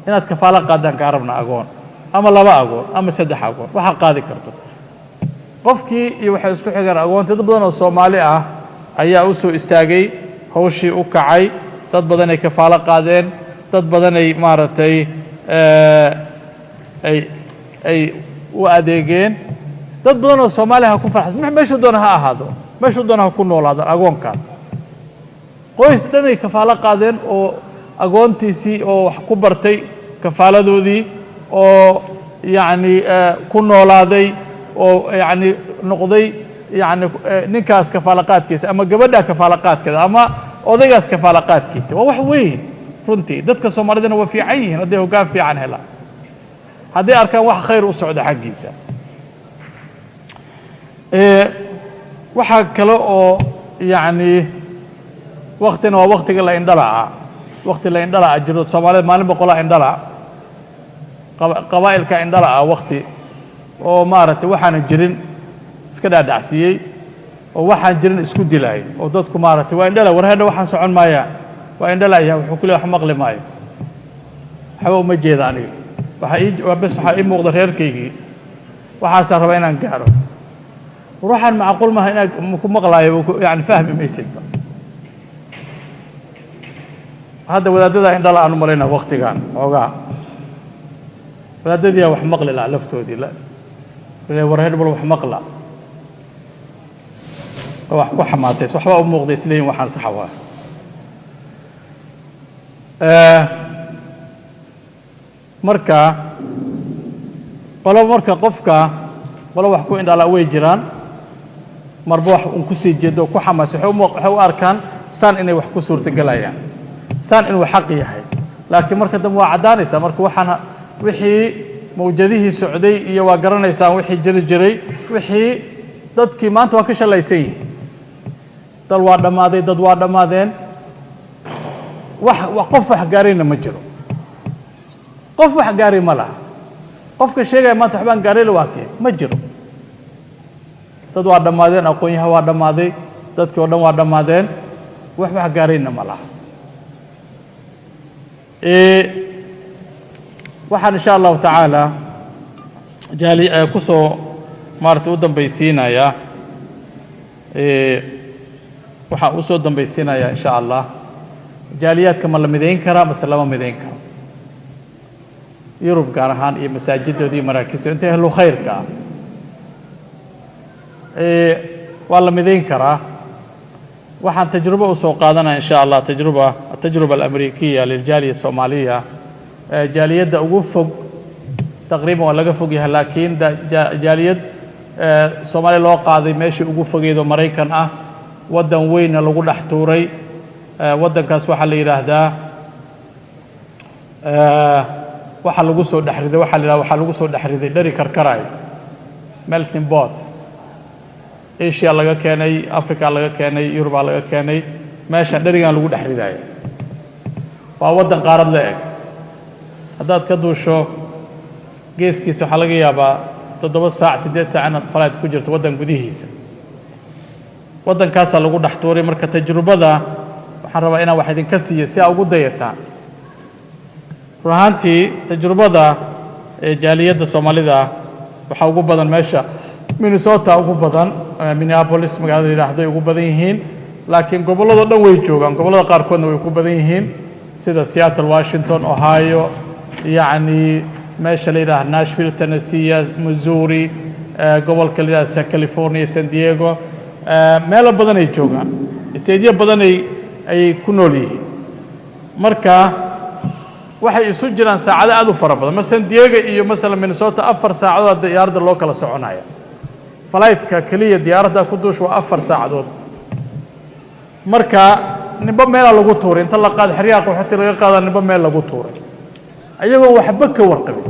inaad kafaalo qaadaan kaa rabna agoon ama laba agoon ama saddex agoon, waxaa qaadi karto." Qofkii iyo waxay isku xigeen agoontii. Dad badan oo Soomaali ah ayaa u soo istaagay hawshii, u kacay. Dad badanay kafaalo qaadeen, dad badanay maaragtay ay u adeegeen. Dad badan oo Soomaali ha ku farxas, meeshuu doona ha ahaado, meeshuu doona ha ku noolaado agoonkaas. Qoys dhanay kafaalo qaadeen oo agoontiisii oo wax ku bartay kafaaladoodii oo yacni ku noolaaday oo yacni noqday yacni ninkaas kafaalo qaadkiisa ama gabadha kafaalo qaadkeeda ama odaygaas kafaalo qaadkiisa. Waa wax weyn runtii. Dadka Soomaalidana waa fiican yihiin hadday hoggaan fiican helaan, hadday arkaan wax khayr u socda xaggiisa. Waxaa kale oo yacni waktina waa waktiga la indhalaca, wakti la indhalaca jiro. Soomaalida maalin boqolaa indhala, qabaa'ilka indhalaca, wakti oo maaragtay waxaana jirin iska dhaadhacsiiyey oo waxaan jirin isku dilaay oo dadku maaragtay waa indhala. War hedha, waxaan socon maaya, waa indhalaya. Wuxuu ku leey, "Wax maqli maayo, waxba uma jeeda aniga, waxaa ii waa bes, waxaa ii muuqda reerkaygii, waxaasaan rabaa inaan gaaro." War waxaan macquul maaha inaad ku maqlaayo, yani fahmi maysidba. Hadda wadaadada indhala aan u malayna waktigan xoogaa wadaadadiyaa wax maqli laha laftoodii war hedh bal wax maqla oo wax ku xamaasays, waxbaa u muuqda, isleeyihin waxaan saxa waa. Marka qolo, marka qofka qolo wax ku indhala way jiraan, marba wax un ku sii jeedo oo ku xamaasay, waxay u arkaan saan inay wax ku suurtogelayaan, saan inuu xaq yahay. Laakiin marka dambe waa caddaanaysaa. Marka waxaan wixii mawjadihii socday iyo waa garanaysaan wixii jiri jiray, wixii dadkii maanta waa ka shalaysan yihiin. Dal waa dhammaaday, dad waa dhammaadeen, wax qof wax gaarayna ma jiro, qof wax gaaray ma laha. Qofka sheegaya maanta waxbaan gaaray la waa kee? Ma jiro. Dad waa dhammaadeen, aqoon-yaha waa dhammaaday, dadkii oo dhan waa dhammaadeen, wax gaarayna ma laha. Waxaan insha Allahu tacaala jaali ku soo maaragtay u dambaysiinayaa, waxaan u soo dambaysiinayaa insha Allah. Jaaliyaadka ma la midayn karaa mase lama midayn karo? Yurub gaar ahaan iyo masaajidooda iyo maraakista inta ahlu khayrka ah waa la midayn karaa. Waxaan tajrubo u soo qaadanaya, insha Allah, tajruba التجربة الأمريكية للجالية الصومالية. Jaaliyadda ugu fog taqriiban waa laga fog yahay, laakiin jaaliyad Soomaaliya loo qaaday meeshii ugu fogeydoo Maraykan ah, waddan weynna lagu dhex tuuray. Waddankaas waxaa la yidhaahdaa, waxaa lagu soo dhex riday, waxaa la yidhahda waxaa lagu soo dhex riday dheri karkarayo, melting pot. Asia laga keenay, Africa laga keenay, Yurubaa laga keenay, meeshan dherigan lagu dhex ridayo. Waa waddan qaarad la eg. Haddaad ka duusho geeskiisa, waxaa laga yaabaa 7 saac, 8 saac inaad flight ku jirto waddan gudihiisa. Waddankaasaa lagu dhex tuuray. Marka tajrubada waxaan rabaa inaan wax idinka siiyo si aa ugu dayataan. Run ahaantii, tajrubada ee jaaliyadda Soomaalida waxaa ugu badan meesha Minnesota, ugu badan Minneapolis magaalada la yidhaahdo ay ugu badan yihiin, laakiin gobolladoo dhan way joogaan. Gobollada qaarkoodna way ku badan yihiin, sida Seattle, Washington, Ohio, yacni meesha la yidhaahdo Nashville, Tennessee, Missouri, gobolka la yidhahdo California, San Diego, meelo badan ay joogaan, isteedyo badan ay ku nool yihiin. Marka waxay isu jiraan saacado aad u fara badan. Ma San Diego iyo masalan Minnesota 4 saacadood diyaaradda loo kala soconaya. Flight-ka keliya diyaaradda ku duusha waa 4 saacadood. Marka ninba meelaa lagu tuuray, inta la qaado xeryaha qaxooti laga qaada, ninba meel lagu tuuray, ayagoo waxba ka warqabin.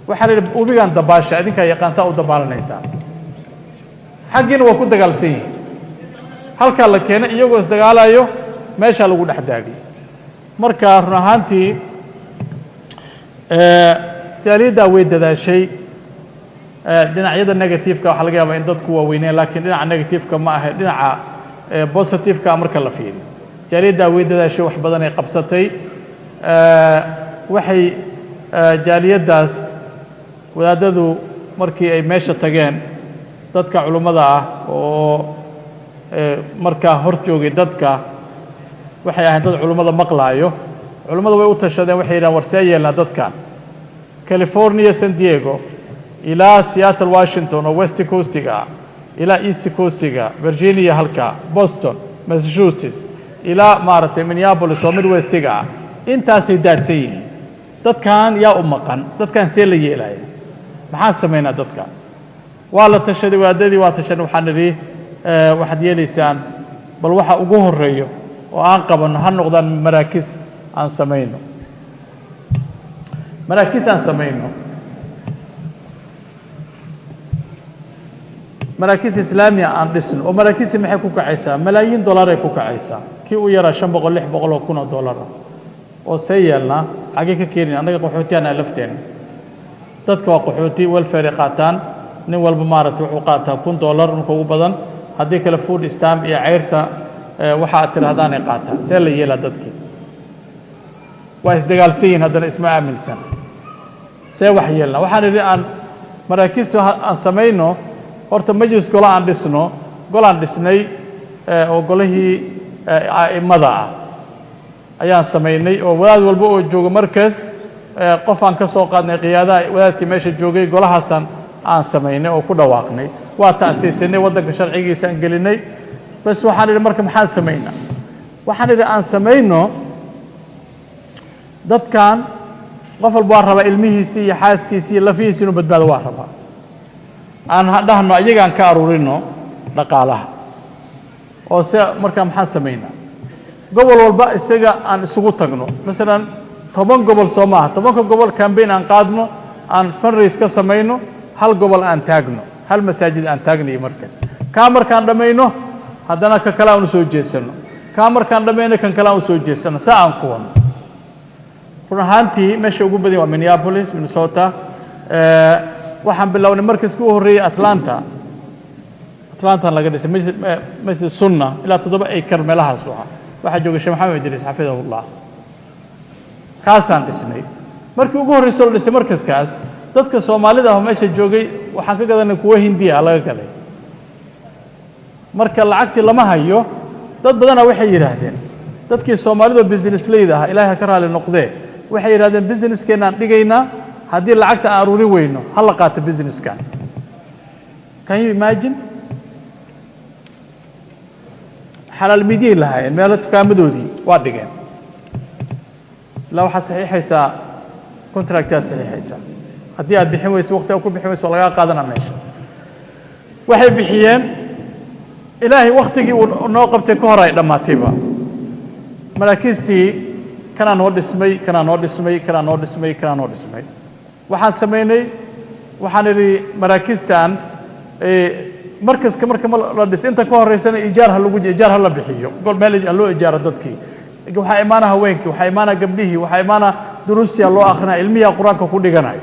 Waxaa la yidhi, "Webigaan dabaasha, idinkaa yaqaan saa u dabaalanaysaa." Xaggiina waa ku dagaalsan yihiin. Halkaa la keenay iyagoo isdagaalayo, meeshaa lagu dhex daagay. Marka run ahaantii jaaliyaddaa way dadaashay. Dhinacyada negative-ka waxaa laga yaabaa in dadku waaweyneen, laakiin dhinaca negative-ka ma ahe, dhinaca positive-ka marka la fiiriyo, jaaliyaddaa way dadaashay, wax badan ay qabsatay. Waxay jaaliyaddaas wadaadadu markii ay meesha tageen, dadka culummada ah oo markaa hor joogay dadka waxay ahayd dad culummada maqlaayo. Culummada way u tashadeen. Waxay yidhahan, "War, see yeelnaa dadkan California, San Diego ilaa Seattle, Washington oo West Coast-iga ah, ilaa East Coast-iga, Virginia, halka Boston, Massachusetts, ilaa maaragtay Minneapolis oo Midwest-iga ah, intaasay daadsan yihiin. Dadkan yaa u maqan? Dadkan see la yeelaya? Maxaan samaynaa dadka?" Waa la tashaday, wadaadadii waa tashanay. Waxaan nidhi, "Waxaad yeelaysaan, bal waxa ugu horreeyo oo aan qabanno ha noqdaan maraakis aan samayno, maraakiis aan samayno, maraakiis islaamiya aan dhisno." Oo maraakiistii maxay ku kacaysaa? Malaayiin dollaray ku kacaysaa, kii u yaraa 500, 600 oo kun oo dollara. Oo see yeelnaa? Xaggee ka keenin? Annaga qaxootiyaana lafteena. Dadka waa qaxooti, welfare ay qaataan. Nin walba maaragtay wuxuu qaataa $1000 marka ugu badan, haddii kale food stamp iyo ceyrta waxa aad tidhahdaan ay qaataan. See la yeelaa? Dadkii waa isdagaalsan yihin, haddana isma aaminsan. See wax yeelnaa? Waxaan idhi, aan maraakiista aan samayno horta, majlis golo aan dhisno. Golaan dhisnay oo golihii a'immada ah ayaan samaynay, oo wadaad walba oo jooga markas qof aan ka soo qaadnay, qiyaadaha wadaadkii meesha joogay. Golahaasaan aan samaynay oo ku dhawaaqnay, waa ta'siisinay, waddanka sharcigiisa aan gelinay. Bas, waxaan idhi, marka maxaan samaynaa? Waxaan idhi, aan samayno dadkan qof walba waa rabaa ilmihiisii iyo xaaskiisii iyo lafihiisii inuu badbaado waa rabaa. Aan dhahno iyagaan ka aruurino dhaqaalaha. Oo se markaa maxaan samaynaa? Gobol walba isaga aan isugu tagno, masalan 10 gobol soo maaha? 10-ka gobol campaign aan qaadno, aan fundraise ka samayno, hal gobol aan taagno, hal masaajid aan taagno iyo markaas kaa markaan dhammayno, haddana ka kale aan u soo jeedsano, kaa markaan dhammayno, kan kale aan u soo jeedsano, saa aan ku wadno. Run ahaantii meesha ugu badan waa Minneapolis, Minnesota. Waxaan bilownay markaskii u horreeyey Atlanta. Atlantan laga dhisay masjid sunna, ilaa 7 acre meelahaas u ahaa. Waxaa joogay Sheekh Maxamed Idriis, xafidahullah. Kaasaan dhisnay. Markii ugu horreysay la dhisay markaskaas, dadka Soomaalida ah oo meesha joogay waxaan ka gadanay kuwo Hindiya ah laga gaday. Marka lacagtii lama hayo. Dad badanaa waxay yidhaahdeen Dadkii Soomaalida business leyda ah, Ilaahay ha ka raali noqdee, waxay yidhahdeen, "Businesskeenaan dhigaynaa, haddii lacagta aan aruurin weyno, ha la qaato businesskan." Can you imagine? Xalaal midyay lahaayeen, meelo dukaamadoodii waa dhigeen. Ilaa waxaad saxiixaysaa contractaad saxiixaysaa, haddii aad bixin weyso, waqti aad ku bixin weyso, waa lagaa qaadanaa meesha. Waxay bixiyeen, Ilaahay waktigii uu noo qabtay ka hor ay dhammaatayba maraakiistii. Kanaa noo dhismay, kanaa noo dhismay, kanaa noo dhismay, kanaa noo dhismay. Waxaan samaynay, waxaan idhi, maraakiistan markaska marka ma la dhis, inta ka horeysana ijaar ha lagu ijaar ha la bixiyo, gol meel ha loo ijaaro. Dadkii waxaa imaana, haweenkii waxaa imaana, gabdhihii waxaa imaana, duruustia loo akrinaya, ilmihiia Qur-aanka ku dhiganayo.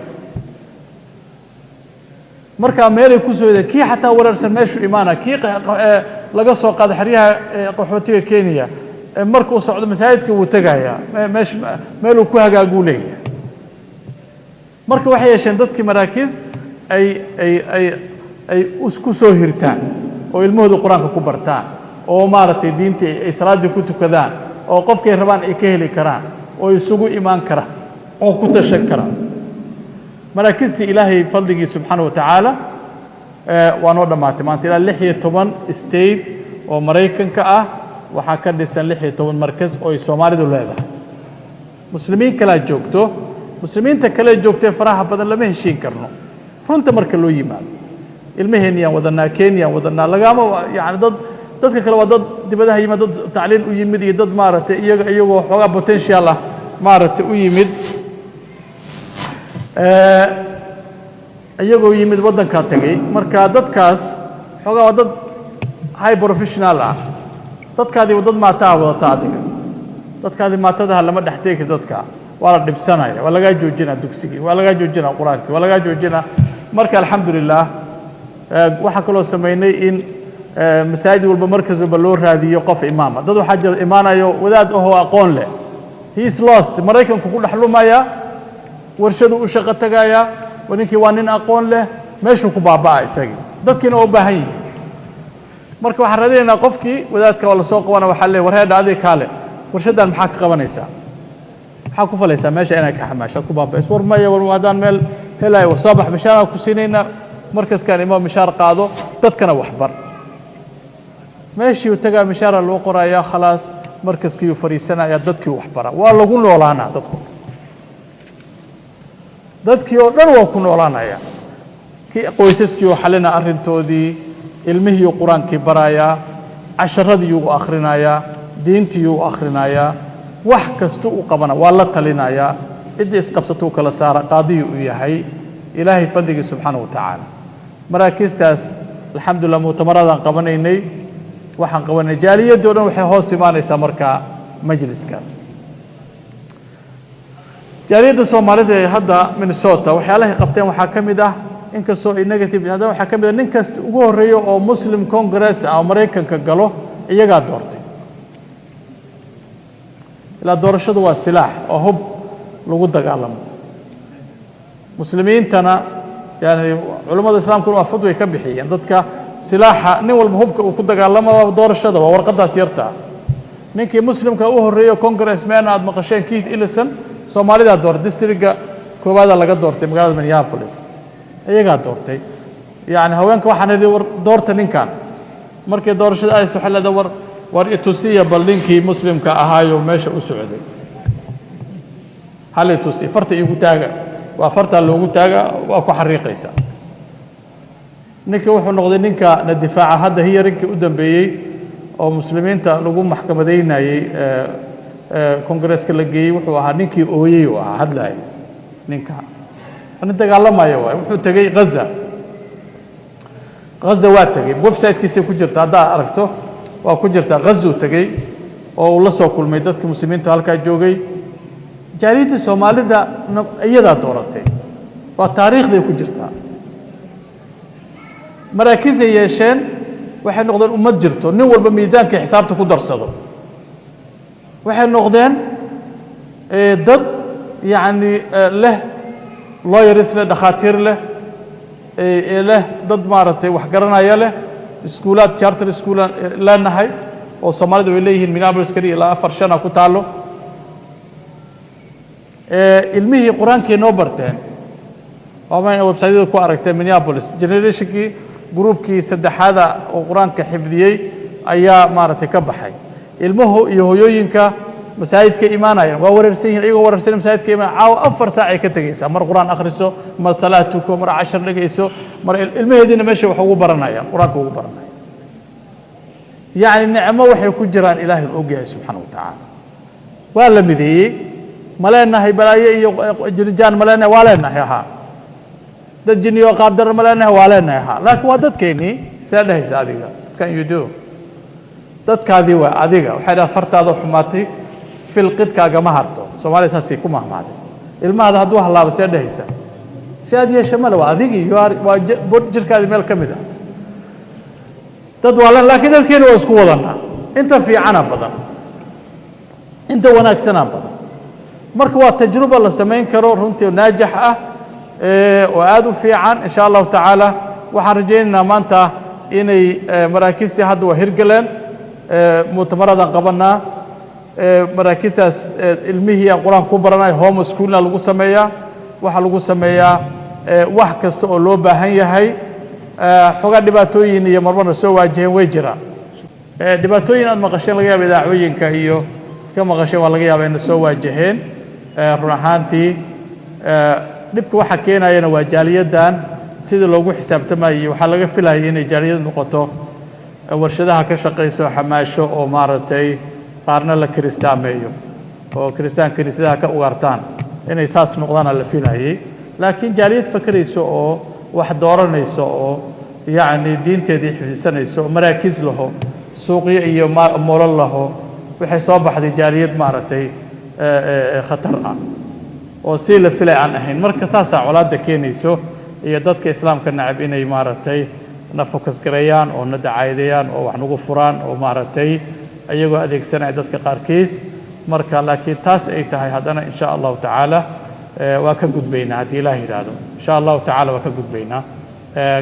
Markaa meelay ku soo kii xataa wareersan meeshuu imaana, kii laga soo qaado xeryaha qaxootiga Kenya, markuu socdo masaajidka wuu tegayaa, meesh meeluu ku hagaaguu leeyahay. Marka waxay yeesheen dadkii maraakiis ay ku soo hirtaan oo ilmahooda Qur-aanka ku bartaan oo maaragtay diinta ay salaaddii ku tukadaan oo qofkay rabaan ay ka heli karaan oo isugu imaan karaan oo ku tashan karaan. Maraakiistii, Ilaahay fadligii subxaana wa tacaala, waa noo dhammaatay. Maanta ilaa 16 state oo Maraykanka ah waxaa ka dhisan 16 markas oo ay Soomaalidu leedahay. Muslimiin kalaa joogto, muslimiinta kale joogtee faraha badan lama heshiin karno. Runta marka loo yimaado, ilmaheenniyaan wadanaa, Kenyaan wadanaa, lagama yani dad dadka kale waa dad dibadaha yimid, dad tacliin u yimid iyo dad maaragtay iyaga iyagoo xoogaa potential ah maaragtay u yimid, iyagoo yimid waddankaa tegey. Marka dadkaas xoogaa waa dad high professional ah. Dadkaadii dad maataha wadata adiga, dadkaadii maatadaha lama dhex teegi. Dadka waa la dhibsanaya, waa lagaa joojinaa dugsigii, waa lagaa joojinaa Qur-aankii, waa lagaa joojinaa. Marka alxamdulilah, waxaa kaloo samaynay in masaajid walba, markas walba loo raadiyo qof imaama. Dad waxaa jira imaanayo wadaad ahoo aqoon leh, he is lost, Maraykanku ku dhex lumaya, warshadu u shaqo tagaya. Ninkii waa nin aqoon leh, meeshuu ku baaba'a isagii, dadkiina waa u baahan yihiin. Marka waxaan raadinaynaa qofkii wadaadka, waa lasoo qabana. Waxaa leey, "War heedha, adiga kaale, warshaddan maxaa ka qabanaysaa? Maxaa ku falaysaa meesha inay ka xamaasho aad ku baaba'ayso?" "War maya, war haddaan meel helayo." "War soo bax, mishaaraan ku siinaynaa, markaskaan imo, mishaar qaado, dadkana waxbar." Meeshii uu tagaa, mishaara loo qorayaa, khalaas, markaskiiyuu fadhiisanayaa, dadkii waxbara, waa lagu noolaanaa. Dadku, dadkii oo dhan waa ku noolaanaya. Kii qoysaskii oo xalina arrintoodii, ilmihiiuu Qur-aankii barayaa, casharadiiyuu u akhrinayaa, diintiiyuu u akhrinayaa, wax kasta u qabana, waa la talinayaa, ciddii isqabsatuu kala saara, qaadiyuu u yahay. Ilaahay fadligii subxaana wa tacaala, maraakiistaas alxamdulillah, mu'tamaradaan qabanaynay, waxaan qabanay, jaaliyadii o dhan waxay hoos imaanaysaa markaa majliskaas. Jaaliyadda Soomaalida ee hadda Minnesota waxyaalahay qabteen waxaa ka mid ah, inkastoo ay negative, haddana waxaa ka mid ah nin kasta ugu horreeya oo Muslim Congress ah oo Maraykanka galo iyagaa doortay. Ilaa doorashadu waa silaax oo hub lagu dagaalamo. Muslimiintana, yani culammada islaamkuna waa fadway ka bixiyeen dadka silaaxa. Nin walba hubka uu ku dagaalamo waa doorashada, waa warqaddaas yartaa. Ninkii muslimka u horreeyo congressman aad maqasheen, Keith Ellison, Soomaalidaa doortay. Districtga koowaada laga doortay magaalada Minneapolis, iyagaa doortay. Yani haweenka waxaan idhi, "War doorta ninkan." Markii doorashada aadaysa, waxay leedahay, "War war itusiya bal ninkii muslimka ahaayo meesha u socday, hal itusiya, farta iigu taaga." Waa fartaa loogu taaga, waa ku xariiqaysa. Ninkii wuxuu noqday ninka na difaaca. Hadda hearingkii u dambeeyey oo muslimiinta lagu maxkamadaynayey kongareeska la geeyey, wuxuu ahaa ninkii ooyey uu ahaa, hadlaayay. Ninka nin dagaalamaya waay. Wuxuu tegey Gaza, Gaza waa tegey. Websitekiisay ku jirta, haddaad aragto waa ku jirtaa. Gazuu tegey oo uu la soo kulmay dadkii muslimiintu halkaa joogay. Jaaliyadda Soomaalida iyadaa dooratay, waa taariikhday ku jirtaa. Maraakiisay yeesheen, waxay noqdeen ummad jirto, nin walba miisaankii xisaabta ku darsado. Waxay noqdeen dad yacni leh lawyers leh, dhakhaatiir leh, leh dad maaragtay wax garanaya leh, iskuulaad charter schoolaan leenahay. Oo Soomaalidu ay leeyihiin Minneapolis kaliya ilaa afar shana ku taallo. Ilmihii Qur-aankii noo barteen, waa website-yada ku aragtay. Minneapolis generationkii, groupkii saddexaada oo Qur-aanka xifdiyey ayaa maaragtay ka baxay. Ilmuhu iyo hooyooyinka masaajidka imaanayaan waa wareersan yihiin. Iyagoo wareersan masaajidka imaan, caawa 4 saac ay ka tegaysaa. Mar Qur-aan akhriso, mar salaad tuko, mar cashar dhegayso, mar ilmaheediina meesha wax ugu baranayaan, Qur-aanka ugu baranaya. Yacni nicmo waxay ku jiraan Ilaahay og yahay subxaana wa tacaala. Waa la mideeyey. Ma leenahay balaayo iyo jirijaan? Ma leenahay? Waa leenahay haa. Dad jinniyo qaabdaran ma leenahay? Waa leenahay haa. Laakiin waa dadkeennii. See dhehaysa adiga? What can you do? Dadkaadii waa adiga. Waxay dhaha, fartaada xumaatay filqidkaagama harto. Soomaaliya saasay ku mahmaaday. Ilmahaada hadduu halaabo, see dhehaysa? Si aad yeesha male. Waa adigii, you are, waa jirkaadii meel ka mid ah. Dad waa len, laakiin dadkeena waa isku wadanaa. Inta fiicana badan, inta wanaagsana badan. Marka waa tajruba la samayn karo runtii, naajax ah oo aad u fiican. Insha Allahu tacaala waxaan rajaynaynaa maanta inay maraakiistii hadda waa hirgaleen. Mu'tamaradan qabanaa, maraakiistaas ilmihii aan Qur-aanka ku baranay, home schoolna lagu sameeyaa, waxaa lagu sameeyaa wax kasta oo loo baahan yahay. Xoogaa dhibaatooyin iyo marmarna soo waajaheen way jiraan. Dhibaatooyin aad maqasheen laga yaaba, idaacooyinka iyo ka maqasheen waa laga yaaba inay soo waajaheen. Run ahaantii dhibka waxa keenayana waa jaaliyaddan sidii loogu xisaabtamayay. Waxaa laga filayay inay jaaliyad noqoto warshadaha ka shaqayso, xamaasho, oo maaragtay qaarna la kiristaameeyo oo kiristaan kiniisadaha ka ugaartaan, inay saas noqdaana la filayay. Laakiin jaaliyad fakerayso oo wax dooranayso oo yacni diinteedii xifdisanayso oo maraakiis laho, suuqyo iyo moolal laho, waxay soo baxday jaaliyad maaragtay khatar ah oo si la filay aan ahayn. Marka saasaa colaadda keenayso iyo dadka Islaamka nacab inay maaragtay na focus gareeyaan oo na dacaadeeyaan oo wax nagu furaan oo maaragtay iyagoo adeegsanaya dadka qaarkiis. Marka laakiin taas ay tahay, haddana insha Allahu tacaala waa ka gudbaynaa haddii Ilaah yidhaahdo. Insha Allahu tacaala waa ka gudbaynaa.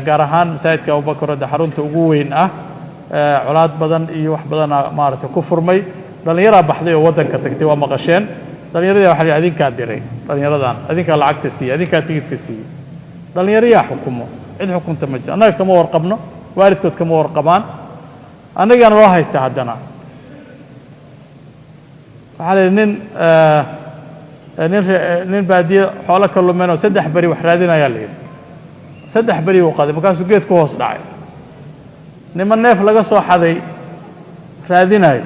Gaar ahaan masaajidka Abubakar hadda xarunta ugu weyn ah, colaad badan iyo wax badana maaragtay ku furmay. Dhallinyaraa baxday oo waddanka tagtay, waa maqasheen. Dhallinyaradii waxa la yidhi, adinkaa diray dhallinyaradan, adinkaa lacagta siiyey, adinkaa tigidka siiyey. Dhallinyarayaa xukumo? Cid xukunta ma jiro. Annaga kama warqabno, waalidkood kama warqabaan, annagaana loo haysta. Haddana waxaa la yidhi nin baadiye xoolo ka lumeen oo 3 beri wax raadinayaa la yidhi. 3 beri uu qaday, markaasuu geed ku hoos dhacay. Niman neef laga soo xaday raadinayo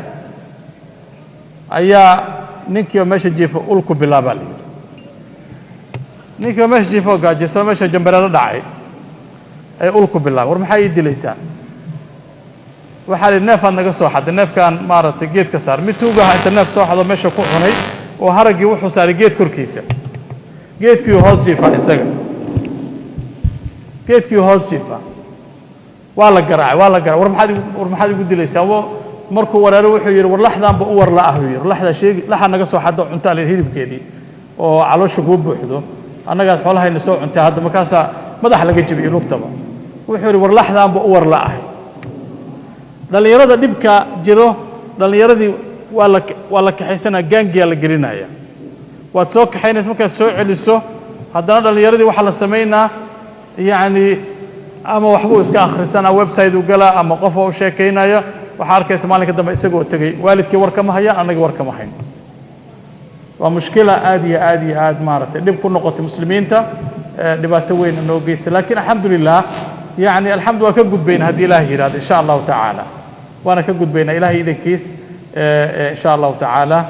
ayaa ninkii oo meesha jiifa ul ku bilaabaa la yidhi. Ninkii oo meesha jiifa oo gaajaysan, meesha jambareero dhacay, ay ul ku bilaabay. "War, maxaa ii dilaysaan?" Waxaa la yidhi, "Neefaad naga soo xaday, neefkaan maaragtay geed ka saar." Mid tuugaha inta neef soo xado meesha ku cunay oo haraggii wuxuu saaray geed korkiisa. Geedkii hoos jiifaa isaga, geedkii hoos jiifaa. Waa la garaacay, waa la garaacay. "War, maxaad igu, war maxaad igu dilaysaa?" Markuu wareero wuxuu yidhi, "War, laxdaanba u war la-ah," buu yidhi. "Laxda sheegi, laxa naga soo xado cuntaa la yidhi, hilibkeedii oo caloosha kuu buuxdo, annagaad xoolahayna soo cuntay hadda." Markaasaa madax laga jebiyey lugtaba. Wuxuu yidhi, "War, laxdaanba u war la-ahay." Dhallinyarada dhibka jiro, dhallinyaradii waa la kaxaysanaya, gaangiyaa la gelinaya. Waad soo kaxaynaysa, markaad soo celiso haddana dhallinyaradii waxaa la samaynaa, yacni ama waxbuu iska akhrisanaa, website u galaa, ama qof oo u sheekaynaya. Waxaa arkaysa maalinka dambe isagoo tegey. Waalidkii war kama hayaan, annagii war kama hayn. Waa mushkila aad iyo aad iyo aad maaragtay dhib ku noqotay muslimiinta, dhibaato weyn noo geystay. Laakiin alxamdulilah, yacni alxamdu, waa ka gudbayna haddii Ilaah yidhahdo. Insha Allahu tacaala waana ka gudbaynaa Ilahay idankiis, insha Allahu tacaala.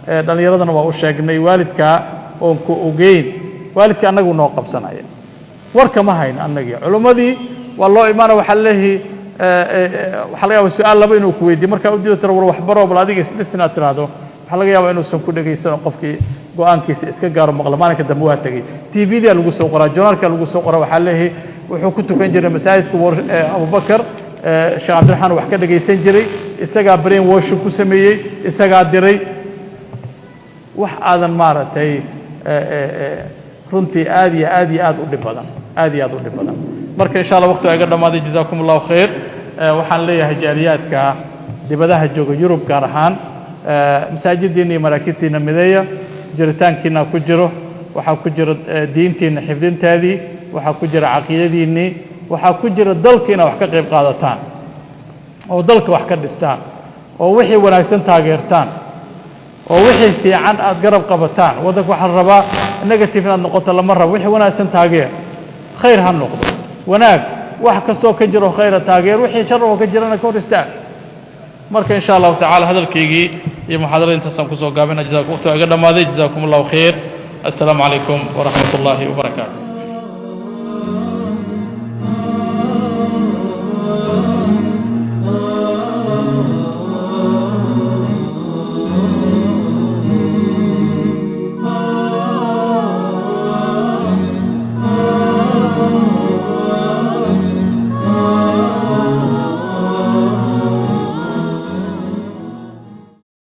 Dhallinyaradana waa u sheegnay, waalidka oon ku ogeyn, waalidka annagu noo qabsanaya, war kama hayn annagii. Culimmadii waa loo imaana, waxaa leeyahay, waxaa laga yaaba su-aal laba inuu ku weydiiyo. Markaa u diido tiro, "War waxbaro, bal adiga isdhis," inaad tiraahdo, waxaa laga yaabaa inuusan ku dhegaysan. Qofkii go-aankiisa iska gaaro maqla, maalinka dambe waa tegey. TV-da lagu soo qoraa, journalka lagu soo qoraa, waxaa leeyahay wuxuu ku tukan jiray masaajidka Abubakar, Sheekh Cabdiraxmaan wax ka dhegaysan jiray, isagaa brain washing ku sameeyey, isagaa diray. Wax aadan maaragtay runtii aad iyo aad iyo aad u dhib badan, aad iyo aad u dhib badan. Marka insha Allah waqti waa iga dhammaaday. Jazaakum Allahu khayr. Waxaan leeyahay jaaliyaadka Dibadaha jooga, Yurub gaar ahaan, masaajidiinna iyo maraakistiinna mideeya. Jiritaankiina ku jiro, waxaa ku jira diintiinna xifdinteedii, waxaa ku jira caqiidadiinnii, waxaa ku jira dalka inaad wax ka qayb qaadataan oo dalka wax ka dhistaan oo wixii wanaagsan taageertaan oo wixii fiican aad garab qabataan. Waddanka waxaa la rabaa negative inaad noqoto lama rabo. Wixii wanaagsan taageer, khayr ha noqdo, wanaag wax kastoo ka jiro khayra taageer, wixii shar oo ka jirana ka hor istaag. Marka insha Allahu tacala hadalkaygii iyo muxaadarada intaasaan kusoo gaabina. Waqti waa iga dhammaaday. Jazaakum Allahu khayr. Assalaamu calaykum waraxmat ullaahi wabarakaatu.